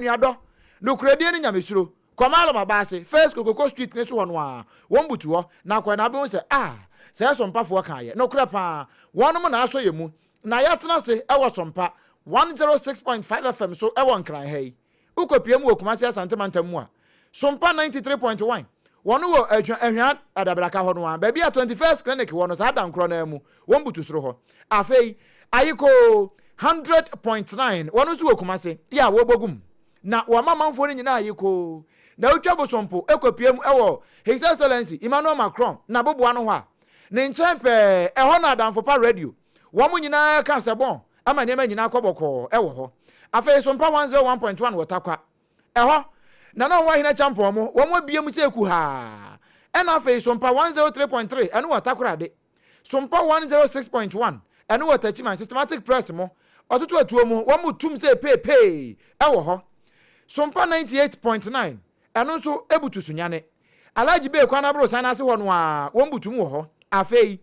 Onuadɔ, nokorɛdie ne Nyamesuro. Kɔ Mallam Abaase, First Kokoko Street no so hɔ no ara, wɔn butu hɔ, na kɔ na wobɛhu sɛ, ah, sɛɛ Sompafoɔ kaeɛ. Nokorɛ paa, wɔnom na asɔ yɛn mu, na yɛatena ase wɔ Sompa 106.5 FM so wɔ Nkran ha yi. Wokɔpue mu wɔ Kumasi Asante mantam mu a, Sompa 93.1, wɔn wɔ Ahwa, Ahwea Adabraka hɔ no ara, baabi a 21st Clinic wɔ no, saa dan korɔ no ara mu, wɔn butu soro hɔ. Afei, Ayikoo 100.9, wɔn nso wɔ Kumasi, yɛ a wɔbɔ gum, na wɔma manfoɔ no nyinaa ayikoo. Na wotwa Bosompo kɔpue mu wɔ His Excellency Emmanuel Macron n'aboboano hɔ a, ne nkyɛn pɛɛ, ɛhɔ na Adamfo Pa Radio, Wɔn nyinaa ka sɛ bɔn ama nneɛma nyinaa kɔ bɔkɔɔ wɔ hɔ. Afei Sompa 101.1 wɔ Tarkwa. Ɛhɔ na na wɔwɔ Ahene Acheampong mo, wɔn abue mu sɛ kuhaa. Ɛna afei Sompa 103.3 ɛno wɔ Takoradi. Sompa 106.1 ɛno wɔ Techiman, Systematic Press mo, ɔtoto atuo mo, wɔn tum sɛ peepee wɔ hɔ. Sompa 98.9 Ɛno nso butu Sunyani. Alhaji Bey kwan aborosan no ase hɔ no ara, wɔn butu mu wɔ hɔ. Afei,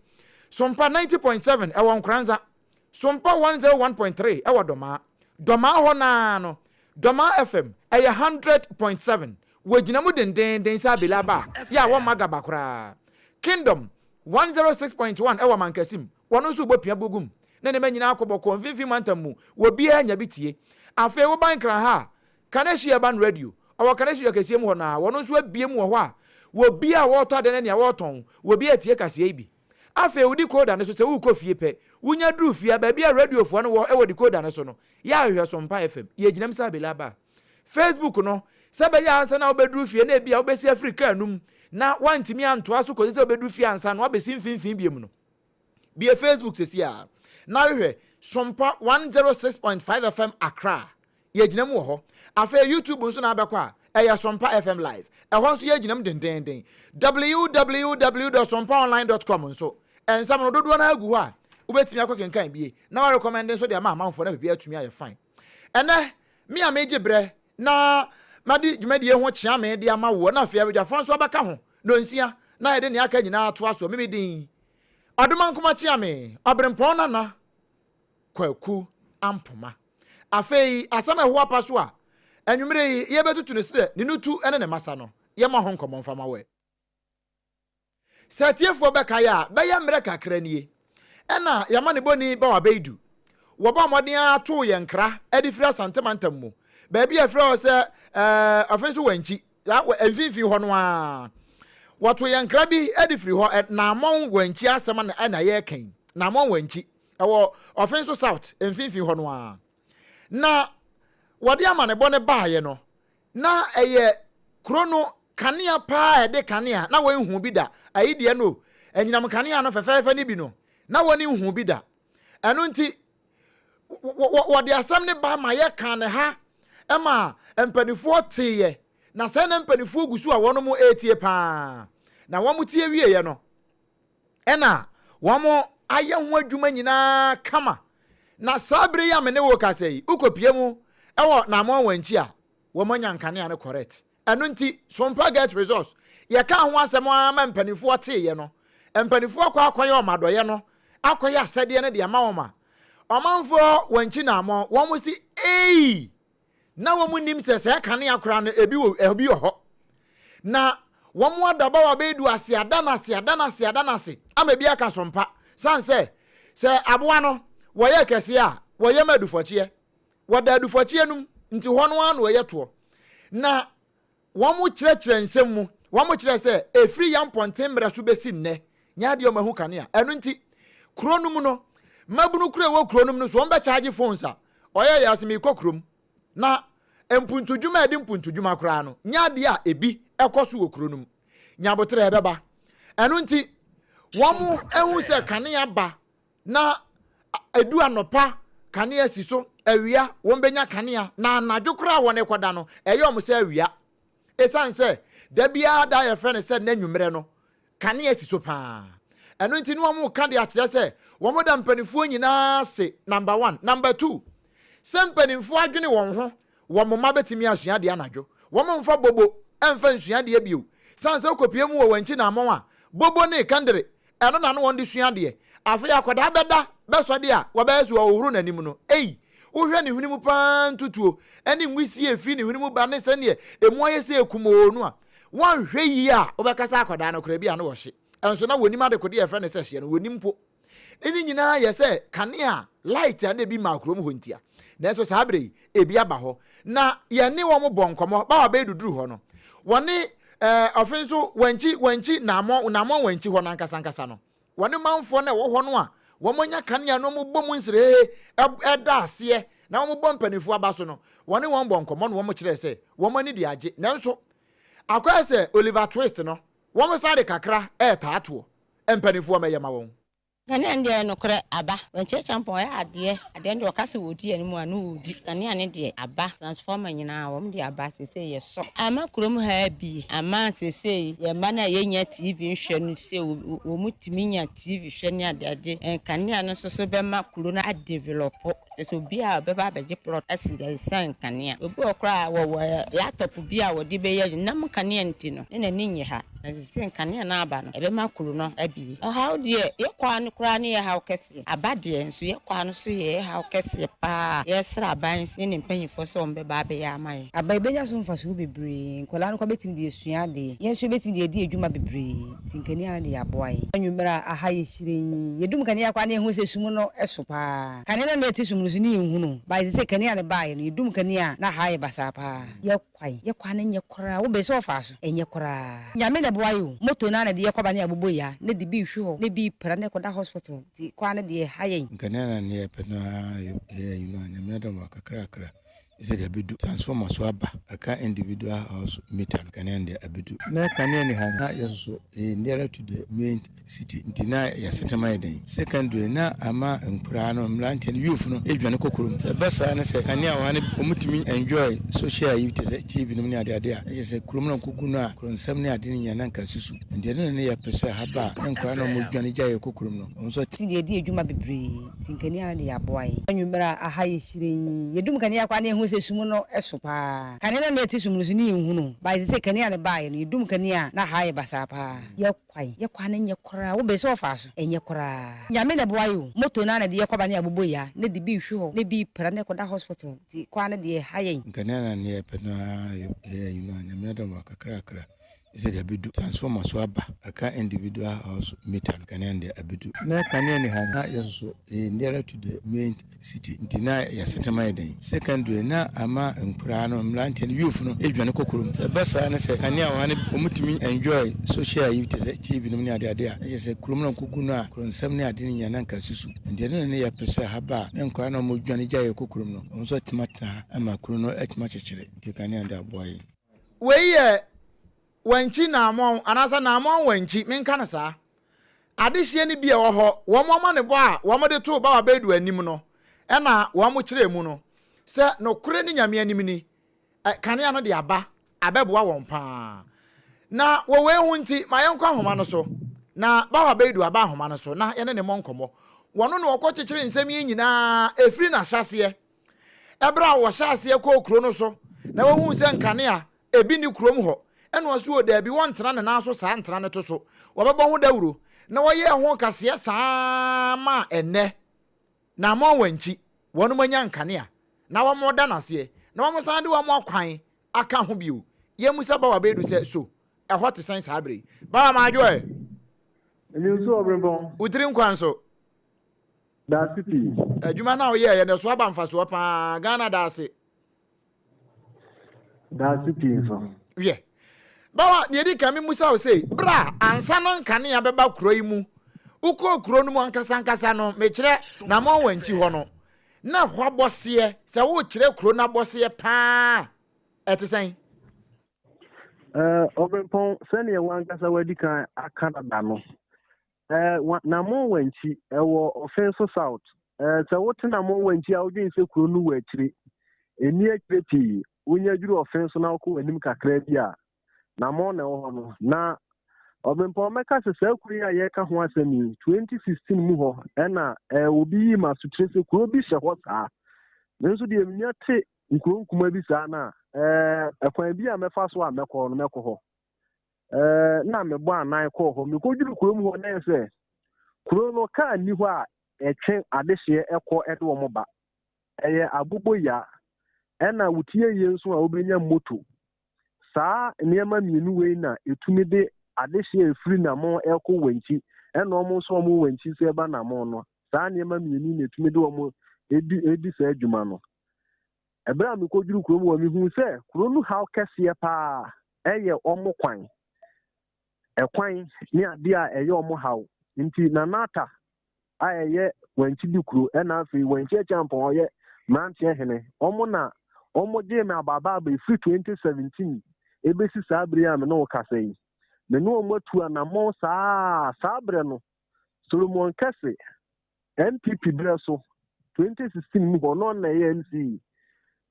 Sompa 90.7 ɛwɔ Nkoranza. Sompa 101.3 ɛwɔ Dɔmaa. Dɔmaa hɔ no ara no, Dɔmaa FM ɛyɛ 100.7. Wɔgyina mu dendeenden sɛ abele aba a, yɛ a wɔmma gaba koraa. Kingdom 106.1 ɛwɔ Mankasim. Wɔn nso rebɔ pia bɔ gu mu. Na nneɛma nyinaa akɔ bɔkɔɔ mfimfini mantam mu. Obiara nya bi tie. Afei woba Nkran ha a, Kaneshie Urban Radio, ɔwɔ Kaneshie dwa kɛseɛ mu hɔ no ara, wɔno nso abue mu wɔ hɔ a wɔ bia a wɔretɔ adeɛ ne nea wɔretɔn, wɔ bia tie kaseɛ yi bi. Afei wo decoder no so sɛ worekɔ fie pɛ, wonya duru fie a, baabi a radiofoɔ no wɔ wɔ decoder no so no, yɛ ahwehwɛ Sompa FM, yɛgyina mu sɛ abele aba a. Facebook no, sɛ ɛbɛyɛ a ansa na wobɛduru fie na ebia wobɛsi afiri kaa no mu na woantumi antoa so kɔsi sɛ wobɛduru fie ansa na woabɛsi mfimfini biom no, Bue Facebook seesei ara na hwehwɛ Sompa 106.5 FM Accra. Yɛgyina mu wɔ hɔ. Afei YouTube nso na abɛkɔ a, ɛyɛ Sompa FM Live. Ɛhɔ nso yɛgyina mu dendeenden. www dot sompaonline dot com nso, nsɛm no dodoɔ no ara gu hɔ a, wobɛtumi akɔkenkan bie na woarekɔmɛnde nso de ama amanfoɔ na biribiara atumi ayɛ fine. Ɛnnɛ, me a megye berɛ na madi dwumadie ho kyeame de ama woɔ na afei abadwafoɔ nso abɛka ho nnɔnsia na yɛde nea aka nyinaa atoa soɔ. Me me din Ɔdomankoma Kyeame, Ɔberempɔn Nana Kwaku Ampoma. Afei asɛm a ɛho apa so a anwummere yi yɛbɛtutu no serɛ ne nutu ne ne masa no, yɛmmɔ ho nkɔmmɔ mfa ma wo ɛ. Sɛ atiefoɔ bɛkae a, bɛyɛ mmerɛ kakra nie ɛna yɛamanebɔni Bawa Beidu, wɔbɔɔ mmɔden ara too yɛn nkra de firi Asante mantam mu, baabi a yɛfrɛ hɔ sɛ ɛɛ Ɔfenso Wankyi. Saa wɔ mfimfini hɔ no ara, wɔto yɛn nkra bi de firi hɔ, Naamɔn Wankyi asɛm na ɛna yɛreka yi. Naamɔn Wankyi, ɛwɔ Ɔfenso South mfimfini hɔ no ara. Na wɔde amanebɔ no baeɛ no, na ɛyɛ kuro no kanea paa a ɛde kanea na wɔnhu bi da. Ayi deɛ no, anyinam kanea no fɛfɛɛfɛ no bi no, na wɔnhu bi da. Ɛno nti, wɔde asɛm no ba ma yɛka ne ha ma mpanimfoɔ teeɛ, na sɛ na mpanimfoɔ gu so a wɔn retie paa. Na wɔn tie wieeɛ no, ɛna wɔn ayɛ ho adwuma nyinaa kama. Na saa bere yi a me ne wo kasa yi, wokɔpie mu wɔ Namoa Wankyi a, wɔn anya nkanea no correct. Ɛno nti, Sompa Get Results, yɛkaa ho asɛm ara ma mpanimfoɔ teeɛ no, mpanimfoɔ akɔ akɔyɛ wɔn adɔeɛ no, akɔyɛ asɛdeɛ no de ama wɔn a, ɔmanfoɔ wɔn akyi na amɔ, wɔn se, Ei! Na wɔn nnim sɛ saa kanea koraa no, ebi wɔ, ebi wɔ hɔ. Na wɔn adaba wɔ abɛɛdu ase, ada no ase, ada no ase, ada no ase, ama ebi aka Sompa. San sɛ, sɛ aboa no, wɔyɛ kɛseɛ a, wɔyɛ ma adufɔkyeɛ. Wɔda adufɔkyeɛ no mu, nti hɔ no ara na wɔyɛ toɔ. Na wɔkyerɛkyerɛ nsɛm mu, wɔkyerɛ sɛ ɛfiri yɛn mpɔnten mmerɛ so bɛsi nnɛ, nyɛ adeɛ wɔahu kanea. Ɛno nti, kuro no mu no, mmabunu koro a ɛwɔ kuro no mu no so wɔbɛkyagye phones a, ɔyɛ yɛ ase merekɔ kurom. Na mpuntudwuma a ɛde mpuntudwuma koraa no, nyɛ adeɛ a ebi ɛkɔ so wɔ kuro no mu. Nyaboterɛ ɛbɛba. Ɛno nti, wɔahu sɛ kanea ba Na edu anɔpa, kanea si so, awia, wɔbɛnya kanea, na anadwo koraa a wɔrekɔda no, ɛyɛ wɔn sɛ awia. Esiane sɛ da biara da a yɛfrɛ no sɛ n'anwummerɛ no, kanea si so paa. Ɛno nti ne wɔreka de akyerɛ sɛ wɔda mpanimfoɔ nyinaa ase, number one. Number two, sɛ mpanimfoɔ adwene wɔn ho Wɔn mma bɛtumi asua adeɛ anadwo. Wɔmfa bobo mfa nsua adeɛ bio. Sane sɛ wokɔpue mu wɔ wɔn akyi nammɔn a, bobo ne kandere, ɛno na na wɔde sua adeɛ. Afei akwadaa bɛda bɛsɔ deɛ a wɔbɛyɛ so ɔhohoro n'anim no. Ei! Wohwɛ ne hwene mu paa ntutuo ne nwisie a ɛfiri ne hwene mu ba ne sɛdeɛ ɛmu ayɛ sɛ kumoo no a, woanhwɛ yie a wobɛka sɛ akwadaa no koraa bi a na ɔhye. Nso na wɔnim adekodeɛ a yɛfrɛ no sɛ hyeɛ no, wɔnim mpo. Ne ne nyinaa yɛ sɛ kanea a light a na ebi mmaa kurom hɔ ntia. Nanso saa berɛ yi, ebi aba hɔ. Na yɛne wɔn bɔ nkɔmmɔ, ba a bɛduduru hɔ no, wɔne ɛɛ ɔfe nso wankyi wankyi naamɔ naamɔ wankyi hɔ no ankasa ankasa no, wɔne manfoɔ no a ɛwɔ hɔ no a wɔanya kanea no wɔbɔ mu nserehehe ɛda aseɛ na wɔbɔ mpanimfoɔ aba so no, wɔne wɔn bɔ nkɔmmɔ na wɔn kyerɛ sɛ wɔn ani de agye. Nanso akɔyɛ sɛ Oliver Twist no, wɔn san de kakra ɛretaa toɔ. Mpanimfoɔ mɛyɛ ma wɔn. Kanea no deɛ nokorɛ aba. Wankye Acheampong ɔyɛ adeɛ, adeɛ no deɛ ɔka sɛ ɔdi anim a na ɔdi. Kanea no deɛ aba, transformer nyinaa wɔn de aba seesei yɛsɔ. Ama kurom ha abie, ama seesei yɛn mma no a yɛnnya TV nhwɛ no seesei wɔn tumi nya TV hwɛ ne adeade. Nkanea no nso so bɛma kuro no adevelɔpo. Kyerɛ sɛ obiara a ɔbɛba abɛgye plot asi dɛ nsan nkanea. Obi wɔ hɔ koraa a wɔwɔ laptop bi a wɔde bɛyɛ adwuma, nam nkanea nti no, ne n'ani nnye ha. Na seesei nkanea no aba no, ɛbɛma kuro no abue. Ɔhaw deɛ, yɛ kwaa no koraa ne yɛ haw kɛseɛ. Aba deɛ nso, yɛ kwaa no nso yɛ yɛ haw kɛseɛ pa ara. Yɛresrɛ aban ne ne mpanyinfoɔ sɛ wɔbɛba abɛyɛ ama yɛn. Aba yɛbɛnya so mfasoɔ bebree. Nkwadaa no koraa bɛtumi de asua adeɛ. Yɛn nso yɛbɛtumi de adi adwuma bebree. Nti nkanea no deɛ aboa yɛn. Anwummerɛ a aha yɛ hyerɛnn. Yɛdum kanea koraa na yɛhu sɛ sum no so paa. Kane no na yɛte sum no so ne yɛnhu no. But seesei kanea no baeɛ no, yɛdum kanea a na ha ayɛ basaa paa. Yɛ kwan, yɛ kwan no nyɛ koraa. Wo bɛ sɛ ɔfaa so? Ɛnyɛ koraa. Nyame na ɛboa yɛ o. Moto no ara na ɛde yɛ kɔba ne abobɔ yi a, na de bi rehwe hɔ, na ebi repira na ɛkɔda hospital. Nti kwan no deɛ ɛha yɛn. Nkanea no a na yɛpɛ no ara yɛ ayi no a, Nyame adom a kakrakra. Sɛ deɛ abedu transformer so aba ɛka individual house meter no kanea no deɛ abedu. Na kanea ni ha na yɛsoso ɛyɛ nearer to the main city nti na yɛasetena ayɛ den. Secondary na ama nkoraa no mmeranteɛ no youth no dwane kɔ kurom. Sɛ ɛba saa na sɛ kanea wɔ ha no wɔtumi enjoy social ayi te sɛ TV nom ne ade ade a na kyerɛ sɛ kurom na wɔkɔgu no a kuronsɛm ne ade no nyinaa na nka susu. Nti ɛno na na yɛpɛ sɛ ha ba a na nkoraa no a wɔdwane gyae yɛ kɔ kurom no wɔn nso Tumi de adi adwuma bebree. Nti nkanea no deɛ aboa yɛn. Anwummerɛ a aha yɛ hyerɛnn. Yɛdum kanea koraa na yɛhu sɛ sum no so paa. Kane no na yɛte sum no so ne yɛnhu no. But seesei kanea no baeɛ no, yɛdum kanea a na ha ayɛ basaa paa. Yɛ kwan, yɛ kwan no nyɛ koraa. Wo bɛ sɛ ɔfaa so? Ɛnyɛ koraa. Nyame na ɛboa yɛ o. Moto no ara na ɛde yɛ kɔba ne abobɔ yi a, na de bi rehwe hɔ, na bi repira na ɛkɔda hospital. Nti kwan no deɛ ɛha yɛn. Nkanea no a na yɛpɛ no ara yɛ ayi no a, Nyame adom a kakrakra. Sɛ deɛ abedu transformer so aba ɛka individual house meter no kanea no deɛ abedu. Na kanea ni ha na yɛsoso ɛyɛ nearer to the main city nti na yɛasetena ayɛ den. Secondary na ama nkoraa no mmeranteɛ no youth no dwane kɔ kurom. Sɛ ɛba saa na sɛ kanea wɔ ha no wɔtumi enjoy social ayi te sɛ TV nom ne ade ade a na kyerɛ sɛ kurom na wɔkɔgu no a kuronsɛm ne ade no nyinaa na nka asusu. Nti ɛno na ne yɛpɛ sɛ ha ba a na nkoraa no a wɔdwane gyaeɛ kɔ kurom no wɔn nso atumi atena ha ama kuro no atumi akyekyere nti kanea no deɛ aboa yɛn. Wei yɛ wankyi naamɔn anaasɛ naamɔn wankyi, menka no saa. Adehyeɛ no bi a ɛwɔ hɔ, wɔn amanebɔ a wɔde too Bawa Baidu anim no, ɛna wɔn kyerɛɛ mu no, sɛ nokorɛ ne Nyame anim ni, kanea no de aba abɛboa wɔn paa. Na wɔ wei ho nti, ma yɛnkɔ ahoma no so, na Bawa Baidu aba ahoma no so na yɛne ne mmɔ nkɔmmɔ. Wɔno na ɔkɔkyekyere nsɛm yi nyinaa ɛfiri n'ahyɛaseɛ. Ɛberɛ a wɔhyɛɛ aseɛ kɔɔ kuro no so na wɔhuu sɛ nkanea ebi nni kurom hɔ, ɛna ɔse o daabi wɔntena ne nan so saa ntena ne to so, wɔbɛbɔ ho dawuro, na wɔyɛɛ ho kaseɛ saa ara maa ɛnnɛ Naamɔn wankyi, wɔnom anya nkanea na wɔda no aseɛ na wɔsan de wɔn akwan aka ho bio. Yɛmmisa Bawa Beidu sɛ so ɛhɔ te sɛn saa berɛ yi? Bawa Madwo ɛ? Ɛnyi nso ɔbrempɔn. Wo tiri nkwa nso. Daase pii. Adwuma no a woyɛeɛ no ɛso aba mfasoɔ paa. Ghana daase. Daase pii nso. Wiɛ. Bawa, deɛ ɛdi kan memusa wo sei, berɛ a ansa na nkanea bɛba kuro yi mu, wokɔɔ kuro no mu ankasa ankasa no, mekyerɛ Namɔnwankyi hɔ no, na ɛhɔ abɔseɛ, sɛ worekyerɛ kuro no abɔseɛ paa a, ɛte sɛn? Ɔbrempɔn, sɛdeɛ w'ankasa w'adi kan aka dada no, Eh, Namon Wankyi, ɛwɔ Offinso South. Eh, sɛ wote Namon Wankyi a wodwen sɛ kuro no wɔ akyire. Ɛnni akyire pii. Wonya duru Offinso na wokɔ w'anim kakra bi a, Namon na ɛwɔ hɔ no. Na Ɔbempɔn mɛka sɛ saa kuro yi a yɛreka ho asɛm yi, 2016 mu hɔ ɛna eh, obi yii m'asotire sɛ kuro bi hyɛ hɔ saa. Me nso deɛ menya te nkuro nkuma bi saa no a, eh, ɛkwan bi a mɛfa so a mɛkɔ no mɛkɔ hɔ. Ɛɛ, na mebɔ anan kɔɔ hɔ. Mekoduru kurom hɔ na sɛ kuro no kaa nni hɔ a ɛtwe adehyeɛ ɛkɔ ɛde wɔn ba. Ɛyɛ aboboyaa, ɛna wotie yie nso a wobɛnya moto. Saa nneɛma mmienu wei na ɛtumi de adehyeɛ a ɛfiri Namon rekɔ Wankyi, ɛna wɔn nso a wɔwɔ Wankyi nso ɛba Namon no. Saa nneɛma mmienu yi na ɛtumi de wɔn di saa adwuma no. Ɛberɛ a mekɔduru kurom hɔ, mehuu sɛ kuro no haw kɛseɛ paa ɛyɛ wɔn kwan. Ɛkwan ne adeɛ a ɛyɛ wɔn haw. Nti Nana Atta a ɛyɛ Wankyi Dukuro ɛna afei Wankyi Acheampong a ɔyɛ mmeranteɛ hene, wɔn na wɔgyee me abaabaaba ɛfiri 2017 ɛbɛsi saa berɛ yi a me ne wo kasa yi. Me ne wɔn atu anammɔn saa saa berɛ no, Solomon Kɛse, NPP berɛ so, 2016 mu hɔ, na ɔno na ɛyɛ MC.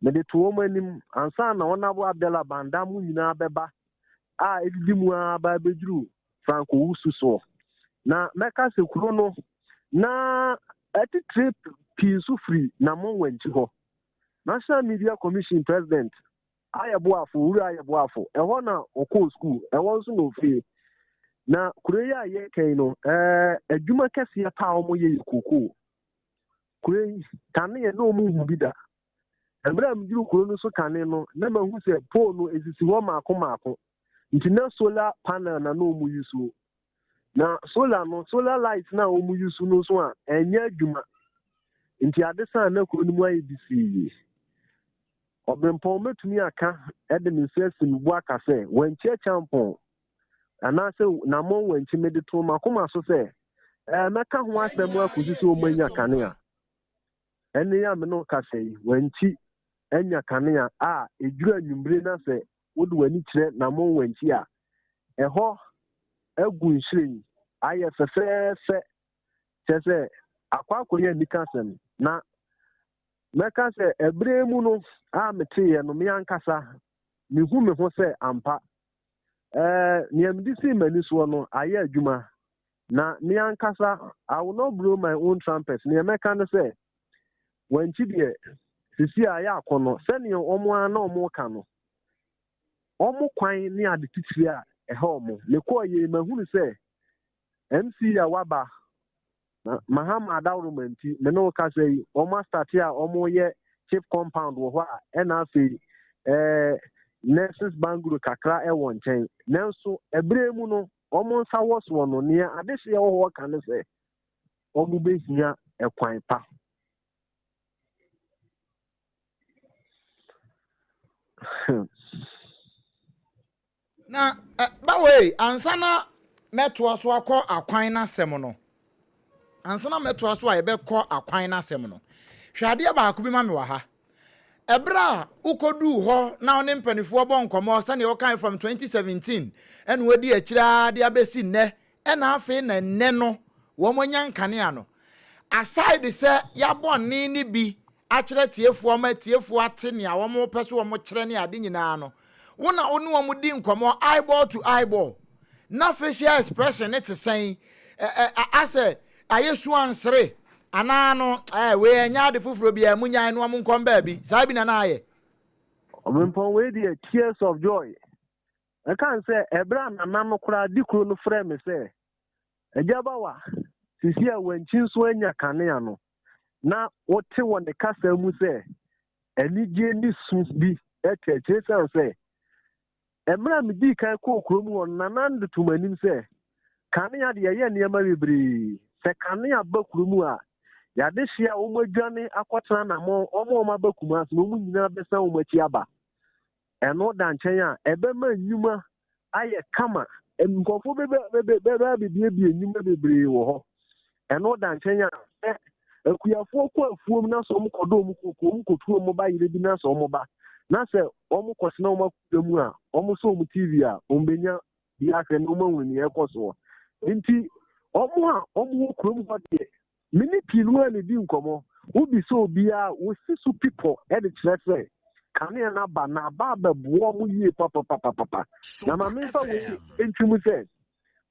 Mede to wɔn anim ansa na Honourable Abdallah Banda mo nyinaa bɛba a ɛdidi mu ara ba abɛduru Frank Owusu soɔ. Na mɛka sɛ kuro no na atitire pii nso firi Namong Wankyi hɔ. National Media Commission President Ayɛ Boafo, Owura Ayɛ Boafo, ɛhɔ na ɔkɔɔ sukuu, ɛhɔ nso na ofie. Na kuro yi a yɛreka yi no, ɛɛ adwuma kɛseɛ paa a wɔyɛ yɛ kookoo. Kuro yi, kane na wɔn nhu bi da. Mmerɛ a meduru kuro no so kane no, na mahu sɛ pole no esisi hɔ mmaako mmaako. Nti na solar panel na na wɔn use. Na solar no, solar light no a wɔn use no nso a, ɛnyɛ adwuma. Nti ade sa a na kuro no mu ayɛ bisii. Ɔberempɔn, mɛtumi aka de me nsa asi me bo aka sɛ, Wankyi Acheampong, anaasɛ Namong Wankyi, mede too m'akoma so sɛ, ɛɛ, mɛka ho asɛm akɔsi sɛ wɔanya kanea. Ɛnne yi a me ne wo kasa yi, Wankyi anya kanea a ɛduru anwummere na sɛ wode w'ani kyerɛ Namong Wankyi a, ɛhɔ agu nhwiren, ayɛ fɛfɛɛfɛ, kyerɛ sɛ akɔ akɔyɛ anikasɛm. Na Mɛka sɛ ɛberɛ mu no a meteeɛ no, me ankasa mehu me ho sɛ ampa, ɛɛ, nea mede sii m'ani soɔ no ayɛ adwuma. Na me ankasa, I will not blow my own trumpet. Nea mɛka ne sɛ, Wankyi deɛ, sisi a ayɛ akɔnnɔ, sɛdeɛ wɔn ara na wɔka no, wɔn kwan ne ade titire a ɛha wɔn. Mekɔɔ yei, mahunu sɛ MC a waba Na Mahama adaworoma nti me ne wo kasa yi wɔn astate a wɔn yɛ chip compound wɔ hɔ a ɛna afei ɛɛ nurses bangro kakra ɛwɔ nkyɛn nanso ɛberɛ mu no wɔn nsa wɔ soɔ no nea adehyeɛ wɔ hɔ ka ne sɛ wɔn bɛhia ɛkwan pa. Na bawei, ansa na mɛtoa so akɔ akwan no asɛm no, ansa na mɛtoa so a yɛbɛkɔ akwan no asɛm no, hwɛ adeɛ baako bi ma me wɔ ha. Ɛberɛ a wokɔduu hɔ na wo ne mpanimfoɔ bɔ nkɔmmɔ sɛdeɛ wokae from 2017 ɛna wadi akyire ara de abɛsi nnɛ ɛna afei na nnɛ no wɔn anya nkanea no. Aside sɛ yɛabɔ nne no bi akyerɛ atiefoɔ ma atiefoɔ ate nea wɔpɛ sɛ wɔkyerɛ ne ade nyinaa no, wo na wo ne wɔn di nkɔmmɔ eyeball to eyeball. Na facial expression ne te sɛn? Asɛ ayɛ su ansere anaa no ɛɛ wei ɛnyɛ ade foforɔ biara munyae no wɔn nkɔm baabi saa bi na na ayɛ. Ɔbempɔn wei deɛ tears of joy. Ɛka sɛ ɛberɛ a nana no koraa di kuro no frɛ me sɛ Agya Bawa, sisi a Wankyi nso anya kanea no, na wote wɔ ne kasa mu sɛ anigye ne su bi te akyire esiane sɛ mmerɛ a medii kan kɔɔ kurom hɔ no, Nana de too m'anim sɛ kanea de yɛyɛ nneɛma bebree. Sɛ kanea ba kurom a, yɛadehye a wɔadwane akɔtena Namɔn, wɔn a wɔaba Kumasi no, wɔn nyinaa bɛsan wɔn akyi aba. Ɛno da nkyɛn a, ɛbɛma nnwuma ayɛ kama. Nkurɔfoɔ bɛba abɛbuebue nnwuma bebree wɔ hɔ. Ɛno da nkyɛn a, sɛ akuafoɔ kɔ afuom na sɛ wɔkɔdɔ wɔn koko, wɔkɔtu wɔn ba yerɛ bi na sɛ wɔba, na sɛ wɔkɔtena wɔn akonnwa mu a, wɔsɔ wɔn TV a, wɔbɛnya bi ahwɛ na wɔahunu nea ɛrekɔ soɔ. Nti, wɔn a wɔwɔ kurom hɔ deɛ, Me ne pii no ara na edi nkɔmmɔ. Wobisa obiara a, wosi so pi pɔ de kyerɛ sɛ kanea no aba, na aba abɛboa wɔn yie papapapapa. Na ma memfa wei ntwi mu sɛ,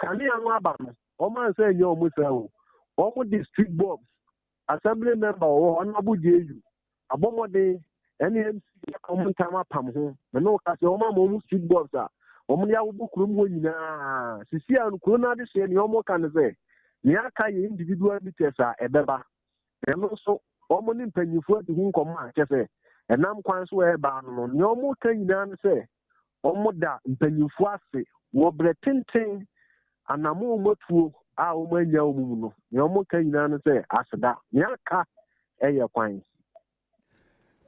kanea no aba no, wɔn ansa annya wɔn saa o. Wɔde street bulbs, assembly member wɔ hɔ, Honourable JU, abɔ mmɔden ɛne MC aka wɔn ntam apam ho. Me ne wo ka sɛ wɔn ama wɔn street bulbs a wɔn de abobɔ kurom hɔ nyinaa. Sisi a no kuro no adehyeɛ nea wɔn ka ne sɛ nea aka yɛ individual meters a ɛbɛba. Ɛno nso Wɔn ne mpanyinfoɔ adi ho nkɔmmɔ a kyɛ sɛ ɛnam kwan so ɛreba no no, nea wɔka nyinaa ne sɛ wɔda mpanyinfoɔ ase wɔ berɛ tenten anammɔn wɔn atuo a wɔn anya wɔn mu no. Nea wɔka nyinaa ne sɛ aseda. Nea aka ɛyɛ kwan.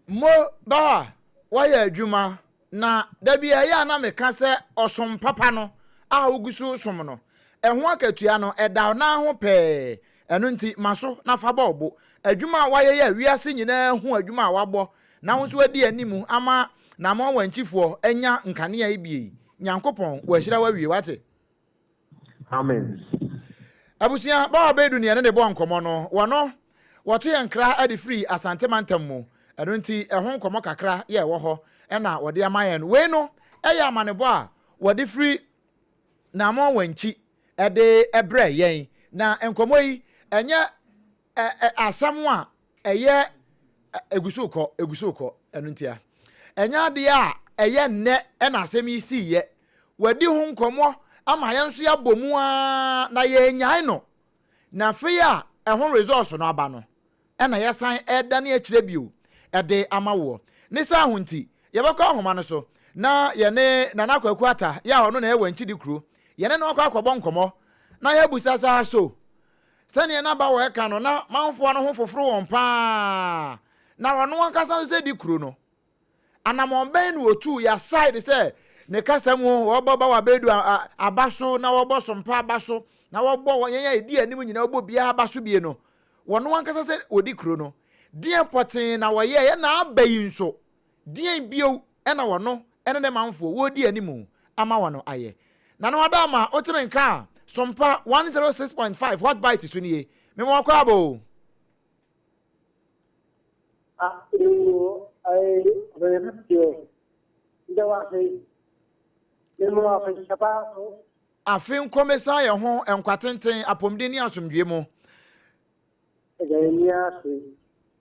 Mo ba a woayɛ adwuma na da bi ɛyɛ a na meka sɛ ɔsom papa no a wogu so som no, ɛho akatua no ɛda wo nan ho pɛɛ. Ɛno nti ma so na fa bɔ wo bo. Adwuma a woayɛ yi a wiase nyinaa hu adwuma a woabɔ na wo nso adi anim ama Namoa Wankyifoɔ anya nkanea yi bie yi, Nyankopɔn wahyira wo awie, wate? Amen. Abusua, Bawa Baidu ne yɛne ne bɔɔ nkɔmmɔ no, wɔno wɔto yɛn nkra de firi Asante mantam mu, ɛno nti ɛho nkɔmmɔ kakra yɛ ɛwɔ hɔ na wɔde ama yɛn. Wei no yɛ amanebɔ a wɔde firi Namoa Wankyi de brɛɛ yɛn. Na nkɔmmɔ yi, ɛnyɛ asɛm a ɛyɛ egu so rekɔ, egu so rekɔ, ɛno ntia. Ɛnyɛ adeɛ a ɛyɛ nnɛ na asɛm yi siiɛ. Wɔadi ho nkɔmmɔ ama yɛn nso yɛabɔ mu ara na yɛannyae no. Na afei a ɛho results no aba no, ɛna yɛsan ɛredane akyerɛ bio de ama woɔ. Ne saa ho nti, yɛbɛkɔ ahoma no so na yɛne Nana Kwaku Atta, yɛ a ɔno na ɛyɛ Wankyidi kuro, yɛne no akɔ akɔbɔ nkɔmmɔ na yɛabusa saa so Sɛdeɛ na Bauer ka no, na manfoɔ no ho foforo wɔn pa ara, na ɔno ankasa nso sɛ di kuro no. Anammɔn bɛn na ɔtuu aside sɛ ne kasa mu wɔbɔ Bauer Bedu aba so na wɔbɔ Sompa aba so na wɔbɔ wɔn yɛn a ɛdi anim nyinaa wɔbɔ biara aba so bie no, wɔno ankasa sɛ ɔdi kuro no. Deɛn pɔtee na wɔyɛeɛ na aba yi nso? Deɛn bio na wɔno ne ne manfoɔ wɔredi anim ama wɔn ayɛ? Nana Adaama wote me nka a, Sompa 106.5 Hot Bite so nie. Mema wakɔ aba o. Ah, yoo, ayi, ɔbɛyɛ deɛ, ndɛ wase, mema wafe hyɛpa so. Afe nkɔmɛsan yɛ ho nkwa tenten, apɔmuden ne asomdwoe mu. Ɛda yɛn ani ase.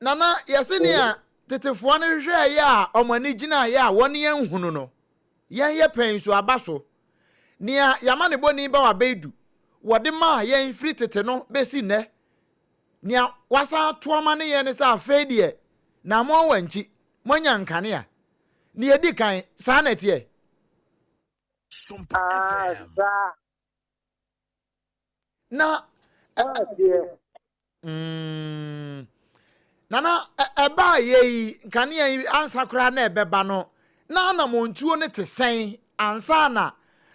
Nana, yɛse nea tetefoɔ no hwehwɛeɛ a wɔn ani gyinaeɛ a wɔn anhunu no, yɛn yɛ pɛn nso aba so. Nea yɛama ne bɔni ba wabɛdu, wɔde maa yɛn firi tete no bɛsi nnɛ. Nea wasan ato ama ne yɛn ne sɛ afei deɛ, na moawankyi, moanya nkanea. Nea ɛdi kan, saa na ɛteɛ. Ah, saa. Na mm, nana ɛbaa yɛ yi nkanea yi ansa koraa na ɛbɛba no na anamontuo no te sɛn ansa na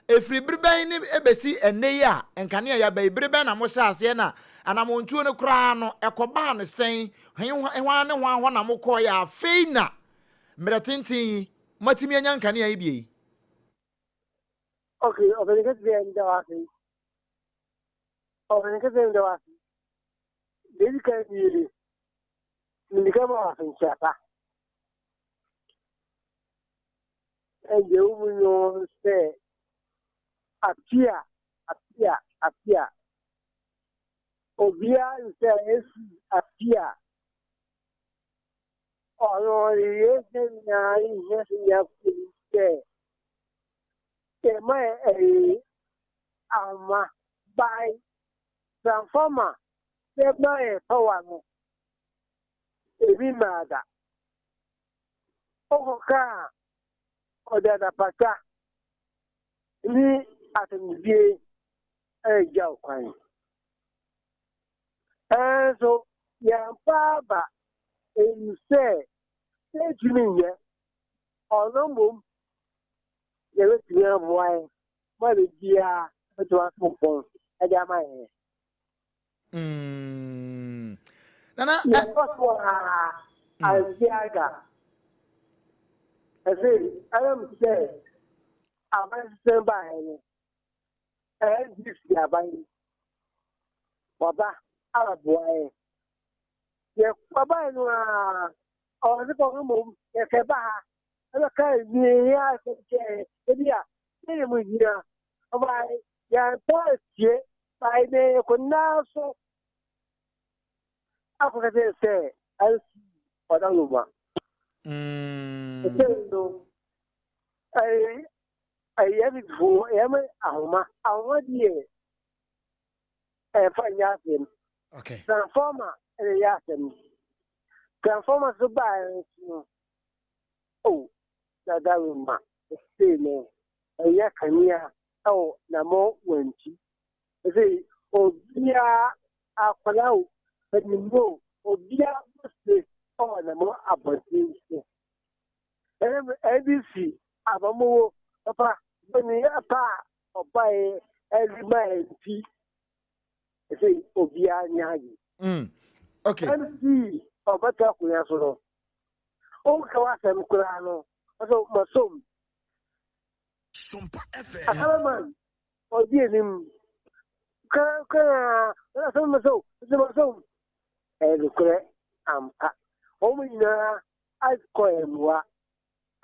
ɛfiri bere bɛn ne ɛbɛsi ɛnnɛ yi a nkanea yɛaba yi bere bɛn na mohyɛ aseɛ na anamontuo no koraa no ɛkɔbaa no sɛn hwan ne hwan hɔ na mokɔɔyɛ afei na mmerɛ tenten yi moatumi anya nkanea yi bie yi? Okay, ɔbɛn kɛseɛ nda wase. Ɔbɛn kɛseɛ nda wase. Deɛ kan nie, mmirika ma wase nkyia pa. Ɛndeɛ wo mu nyɔn sɛ apia, apia, apia. Obiara nsɛ esi apia. Ɔno ɔyɛ sɛ nyinaa nhia sɛ nyinaa sɛ Yɛma ɛyi ahoma by transformer yɛma yɛ power no ebi mmaa da. Wokɔ kaa ɔde adapata ne asɛmdie ɛregya wo kwan. Ɛnso yɛmfa aba ɛyi sɛ yɛntumi nyɛ ɔno mmom na ɛbɛtumi aboa yɛn ma biribiara bɛtumi ato mpɔn de ama yɛn. Mm. Nana. Yɛkɔ so a ansi aga. Ɛsɛ ɛyɛ m sɛ aban sesɛn baeɛ no NDC aban yi waba abɛboa yɛn. Yɛbaeɛ no a ɔwɔ sɛ ɔno mmom yɛsɛ ba ha ɛbɛka nwie asɛm kyerɛ ebi a ne mu hia ɔba yɛntɔ asie bae ne yɛkɔnaa so akɔka kyerɛ sɛ ansi ɔda noma ɛsɛ no ɛyɛ bibifoɔ ɛyɛ ahoma ahoma deɛ ɛmfa nyɛ asɛm transformer ɛna ɛyɛ asɛm. Transformer so baeɛ nso no, oh, dada rema sei no, ɛyɛ kanea ɛwɔ namɔ wankyi. Ɛsɛ obiara akwadaa o, panyinmu o, obiara bɔ se ɛwɔ namɔ abɔnten so. Ɛnam NDC abamuwo papa bɛni pa a ɔbaeɛ ɛde maa nti, ɛsɛ obiara nyɛ agye. Okay. MC ɔbɛtɔ akonnwa so no, ɔnka w'asɛm koraa no, ɔsɛ masom. Asalaman ɔdi anim koraa asɛm masom, ɔsɛ masom. Ɛyɛ nokorɛ ampa. Wɔn nyinaa akɔ mmoa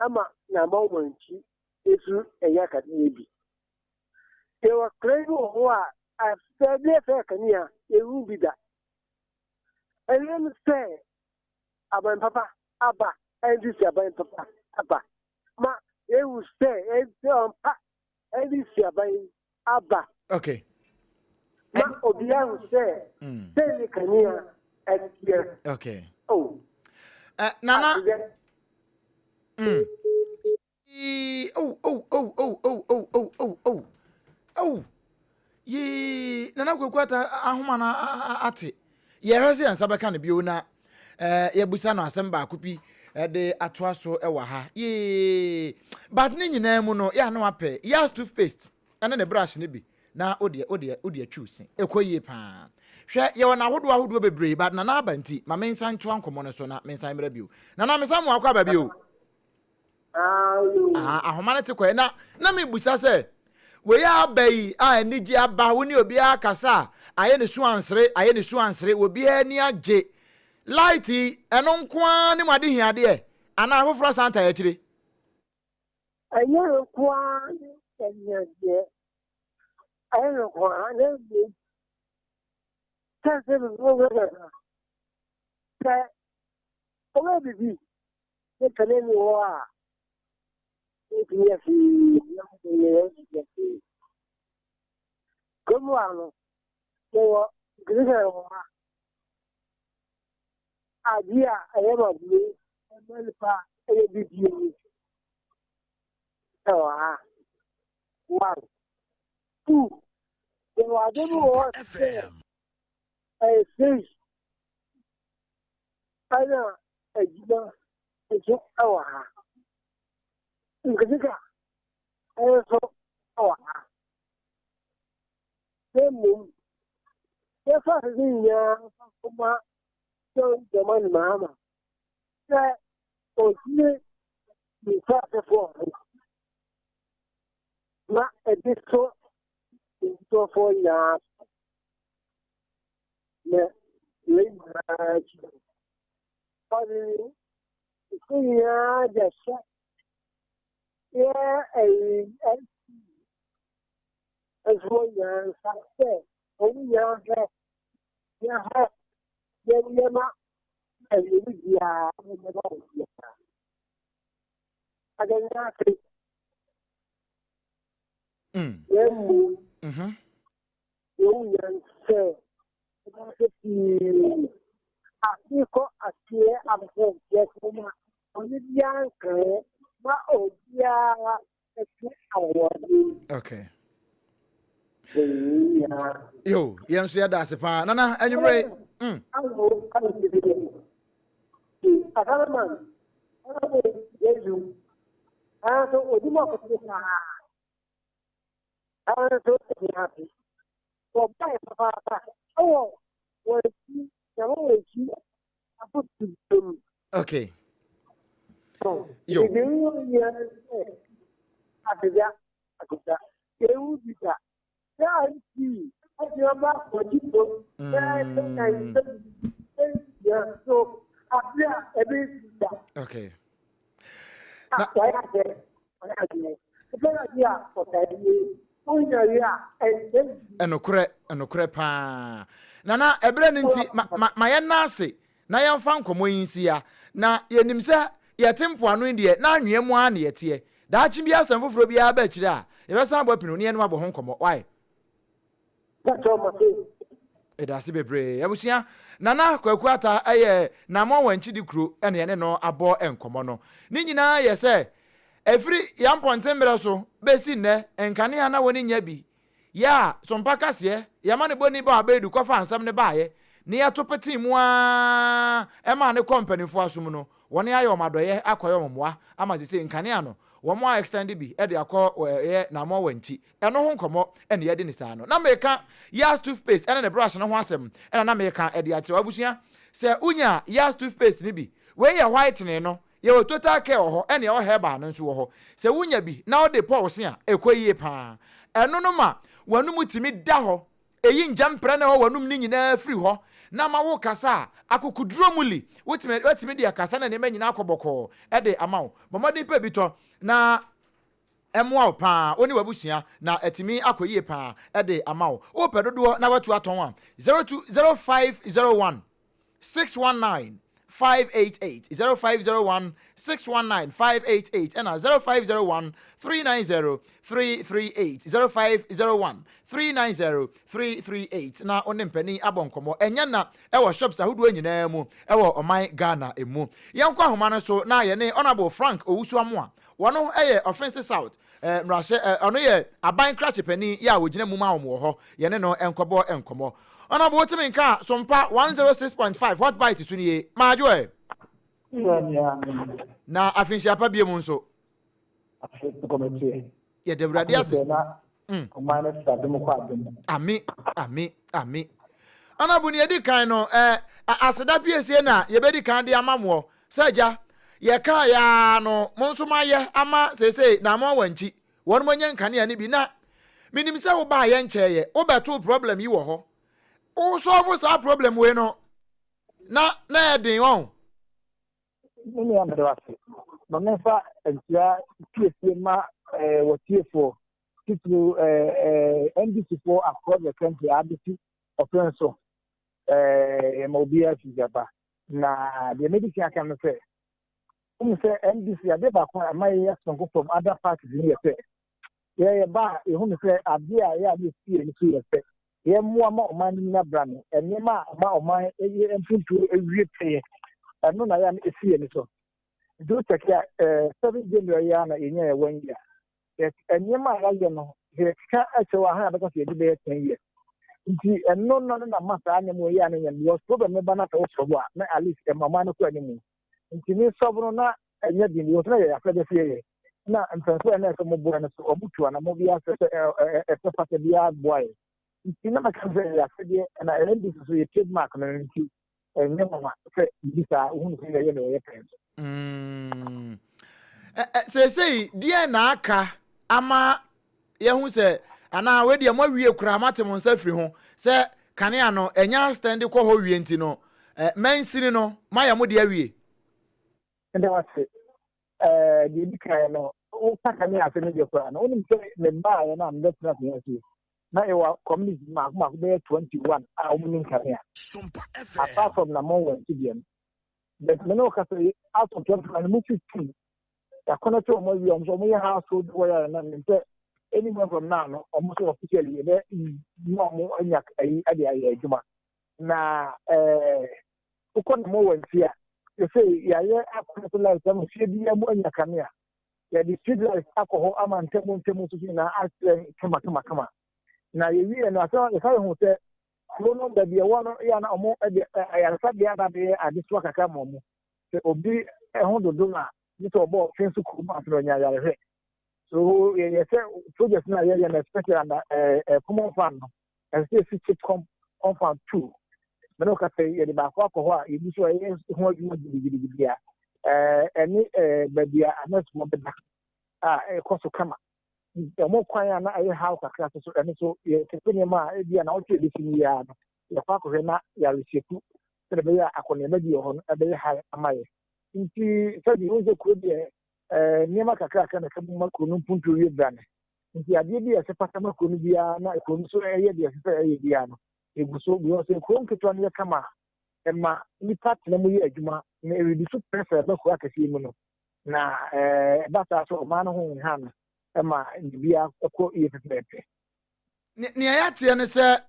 ama na ama wɔn akyi esu ɛyɛ akadeɛ bi. Yɛwɔ kura bi wɔ hɔ a afɛdeɛ fɛ kanea ehu bi da. Ɛnam sɛ aban papa aba, NDC aban papa aba. Ma ehu sɛ ɛsɛ ɔmpa NDC aban aba. Okay. Ma obiara hu sɛ sɛ ne kanea ɛteɛ. Okay. Oh. Nana. Oh, oh, oh, oh, oh, oh, oh, oh, oh. Oh. Yee, Nana Kwaku Ata ahoma na ate. Yɛhwɛ sɛ yɛn nsa bɛka no bio na yɛbusa no asɛm baako bi de atoa so wɔ ha. Yee. But ne nyinaa mu no, yɛ ano apɛ. Yas toothpaste ɛne ne brush no bi na wodeɛ wodeɛ wodeɛ twiw se. Ɛkɔ yie paa. Hwɛ, yɛwɔ n'ahodoɔ ahodoɔ bebree but Nana aba nti ma mensan ntoa nkɔmmɔ no so na mensan mmra bio. Nana mesan mo akɔ aba bio. Ahoma no te kɔɛ na na mebusa sɛ wei aba yi a anigye aba wo ne obiara kasa a ayɛ ne su ansere ayɛ ne su ansere obiara ani agye light yi ɛno nko ara ne mu ade hiadeɛ anaa afoforɔ san taa akyire. Ɛnyɛ no nko ara ne ahiadeɛ, ɛnyɛ no nko ara na mmom sɛ sɛ sɛ ɔbɛyɛ biribi ne kane ni hɔ a ɛtumi yɛ hwee yɛ hwee. Kurom ha no yɛwɔ nketenkete wɔ ha adeɛ a ɛyɛ ma bue ɛma nipa ɛyɛ bibie ɛwɔ ha. One, two, yɛwɔ ade bi wɔ hɔ sɛ ɛyɛ fish ɛna adwuma nso ɛwɔ ha. Nketenkete nso ɛwɔ ha. Na mmom yɛfa ase nyinaa fa kɔma John Dramani Mahama sɛ ɔsie ne nkuraasefoɔ ho na ɛde so nkurɔfoɔ nyinaa so. Na wei nyinaa akyi no, ɔde ne nyinaa de ahyɛ yɛ ɛyi nfoɔ nyinaa nsa sɛ wɔn nyinaa hwɛ yɛhwɛ yɛn nneɛma ɛyɛ biara nneɛma wɔ biara. Adanya ase. Yɛn mu yɛn yɛn sɛ ɛbɛsɛ pii ase kɔ aseɛ abɛsɛ nteɛ so ma ɔne biara nkaeɛ ma obiara ɛte ahoɔden. Okay. Yo, yɛn nso yɛda ase paa. Nana, anwummerɛ. Asalaman, ɔno Yesu, nanso odi mu akɔtene paa. Nanso ɛdi ase. Wɔbae papaapa ɛwɔ wɔn akyi, na wɔn akyi afotu mu. Okay. Yo. Aseda, aseda. Ewu bi da. Sɛ anti, ɛdi ɔba akɔgye bo. Sɛ ɛsɛ na ɛsɛ ɛyɛ so ase a ɛbɛ si da. Okay. Na wɔyɛ adeɛ, wɔyɛ adeɛ. Ɛbɛ adeɛ a ɔda yie. Wonya yie a ɛnsɛ. Ɛnokorɛ, ɛnokorɛ paa. Nana, ɛberɛ no nti, ma ma ma yɛn nan ase na yɛmfa nkɔmmɔ yi nsi ha. Na yɛnim sɛ yɛte mpoano yi deɛ, na anwea mu ara na yɛteɛ. Daakye bi asɛm foforɔ biara ba akyire a, yɛbɛsan abɔ apini na yɛne wo abɔ ho nkɔmmɔ. Wai? Medase bebree. Abusua, Nana Kwaku Atta yɛ Namoa Wankyidi kuro na yɛne no abɔ nkɔmmɔ no. Ne nyinaa yɛ sɛ, ɛfiri yɛn mpɔnten mmerɛ so bɛsi nnɛ, nkanea na wɔn nnya bi. Yɛ a, Sompa kaseɛ, yɛma no bɔni bɔ abɛɛdu kɔfaa nsɛm no baeɛ, na yɛto petee mu ara maa no kɔɔ mpanimfoɔ asom no, wɔn ayɛ wɔn adɔeɛ akɔyɛ wɔn mmoa ama seesei nkanea no, wɔn a extend bi de akɔ yɛ Namoa Wankyi. Ɛno ho nkɔmmɔ na yɛadi no saa no. Na mereka Yaz toothpaste ne ne brush no ho asɛm na na mereka de akyerɛ wo. Abusua, sɛ wonya Yaz toothpaste no bi, wei yɛ whitening no, yɛwɔ total care wɔ hɔ ɛna yɛwɔ herbal no nso wɔ hɔ. Sɛ wonya bi na wode pɔ wo se a, ɛkɔ yie pa ara. Ɛno no ma w'anomu tumi da hɔ, ɛyi ngyamprɛ na ɛwɔ w'anom no nyinaa firi hɔ na ama wokasa a, akokoduro mu li, wotumi, watumi de akasa na nneɛma nyinaa akɔ bɔkɔɔ de ama wo. Bɔ mmɔden pɛ bi tɔ na Ɛmmoa wo paa, wo ne w'abusua, na atumi akɔ yie paa de ama wo. Wopɛ dodoɔ na watu atɔn a, 02 0501 619 588, 0501 619 588 ɛna 0501 390 338, 0501 390 338 na wo ne mpanin abɔ nkɔmmɔ. Ɛnyɛ na ɛwɔ shops ahodoɔ nyinaa mu ɛwɔ ɔman Ghana mu. Yɛnkɔ ahoma no so na yɛne Honourable Frank Owusu Amoah. Wɔno yɛ Offinse South mmarahyɛ ɔno yɛ aban krakye panin yɛ a ɔgyina mu ma wɔn wɔ hɔ. Yɛne no nkɔbɔ nkɔmmɔ. Honourable wotumi nka a Sompa 106.5 Hot Bite so nie. Maadwo ɛ. Na afinhyia pa biom nso. Yɛda Awurade ase. Ame, ame, ame. Honourable nea edi kan no, eh, aseda piesie na yɛbɛdi kan de ama moɔ. Sɛ agya, yɛkaa yɛ ara no, mo nso moayɛ ama seesei na mo wankyi. Wɔn mo anya nkanea no bi na menim sɛ wobaa yɛ nkyɛeɛ, wobɛtoo problem yi wɔ hɔ. Wo solve saa problem wei no, na na ɛden wɔn. Me nua mede wase. Ma memfa nkyia piesie ma eh, wɔtiefoɔ titiriw eh, eh, NDC foɔ across the country abɛsi ɔpɛn so eh, yɛma obiara fi gyaba. Na deɛ mɛdi kan aka no sɛ wohu sɛ NDC adeɛ baako a ɛma yɛyɛ soronko from other parties no yɛ sɛ yɛyɛ ba a yɛhu no sɛ adeɛ a ɛyɛ a na ɛsi yɛn so yɛ sɛ yɛmmoa ma ɔman no nyina bra no nneɛma a ɛma ɔman yɛ mpuntuo awie pɛyɛ ɛno na yɛ a na ɛsi yɛn so. Nti wo kyɛke a eh, 7 January yi ara na yɛnya yɛ one year. Yɛ nneɛma a yɛayɛ no sɛ yɛkeka kyerɛ wɔ ha a bɛka sɛ yɛde bɛyɛ 10 years. Nti ɛno no na ma saa nneɛma yi a ne nyɛ because problem no ba na sɛ wosɔbo a na at least ɛma ɔman no kɔ anim. Nti ne sɔbo no na ɛnyɛ den because na yɛyɛ afɛdɛ sɛ yɛyɛ na mpanyinfoɔ a na ɛsɛ wɔn boa no so wɔn tu anamɔ bi asɛ sɛ ɛsɛ fata biara boa yɛ. Nti na mɛka sɛ ɛyɛ afɛdeɛ na NDC so yɛ trademark no nti ɛnyɛ nwanwa sɛ biribi saa wohunu sɛ yɛyɛ na yɛyɛ pɛn so. Mm. Seesei deɛ na aka ama yɛhu sɛ anaa wei deɛ moawie koraa moate mo nsa firi ho sɛ kanea no ɛnya stand kɔ hɔ wie nti no mansini no moayɛ mo deɛ awie. Meda wo ase. Deɛ ɛdi kan no, woka kanea ase no deɛ koraa no, wonim sɛ mebaeɛ no a mebɛtena akonnwa so yi, na yɛwɔ community mmaako mmaako bɛyɛ 21 a wɔn ni nkanea. Apart from na mo wɔ nti deɛ no. But me ne wo kasa yi, out of 21 no mu 15 yɛakɔnɛte wɔn awie, wɔn nso wɔn yɛ household wire na nim sɛ anywhere from now no wɔn nso officially yɛbɛ ma wɔn anya ayi de ayɛ adwuma. Na ɛɛ wokɔ na mo wɔ nti a, yɛsɛ yɛayɛ akɔnɛte light ama fie biara mu anya kanea. Yɛde street light akɔ hɔ ama ntamu ntamu nso so nyinaa ahyerɛn kama kama kama. Na yɛwie no asɛ yɛsa yɛhu sɛ kuro no baabi ɛwɔ no yɛ na wɔn de ayaresabea ba bɛyɛ adesoa kakra ma wɔn. Sɛ obi ho dodo no a, gye sɛ ɔbɔ ɔfe nso kurom ansa na ɔnya ayarehwɛ. So yɛyɛ sɛ project no a yɛyɛ no especially under common fund no, ɛsɛ sɛ yɛsi chip compound two. Mene wo kasa yi, yɛde baako akɔ hɔ a yɛgu so a yɛyɛ ho adwuma gidigidigidi a ɛne baabi a anɛsfoɔ bɛda a ɛkɔ so kama. Wɔn kwan a na ɛyɛ haw kakra so so ɛno so yɛkɛpɛ nneɛma a ebi a na wɔtwe ebesi no yia no yɛkɔ akɔhwɛ na yɛaresieku sɛdeɛ ɛbɛyɛ a akɔneaba bi wɔ hɔ no ɛbɛyɛ ha ama yɛ. Nti sɛdeɛ wohu sɛ kuro deɛ nneɛma kakrakra na ɛka mu ma kuro no mpuntuo wie brane. Nti adeɛ bi a ɛsɛ fata ma kuro no biara na kuro no so ɛyɛ deɛ ɛsɛ sɛ ɛyɛ biara no ɛgu so because kuro nketewa no yɛ kama a ɛma nnipa tena mu yɛ adwuma na ɛredi so pressure ɛba kuro akɛseɛ mu no na ɛba saa so ɔman no ho nha no ɛma biribiara ɛkɔ yie pɛpɛɛpɛ. Nea yɛateɛ ne sɛ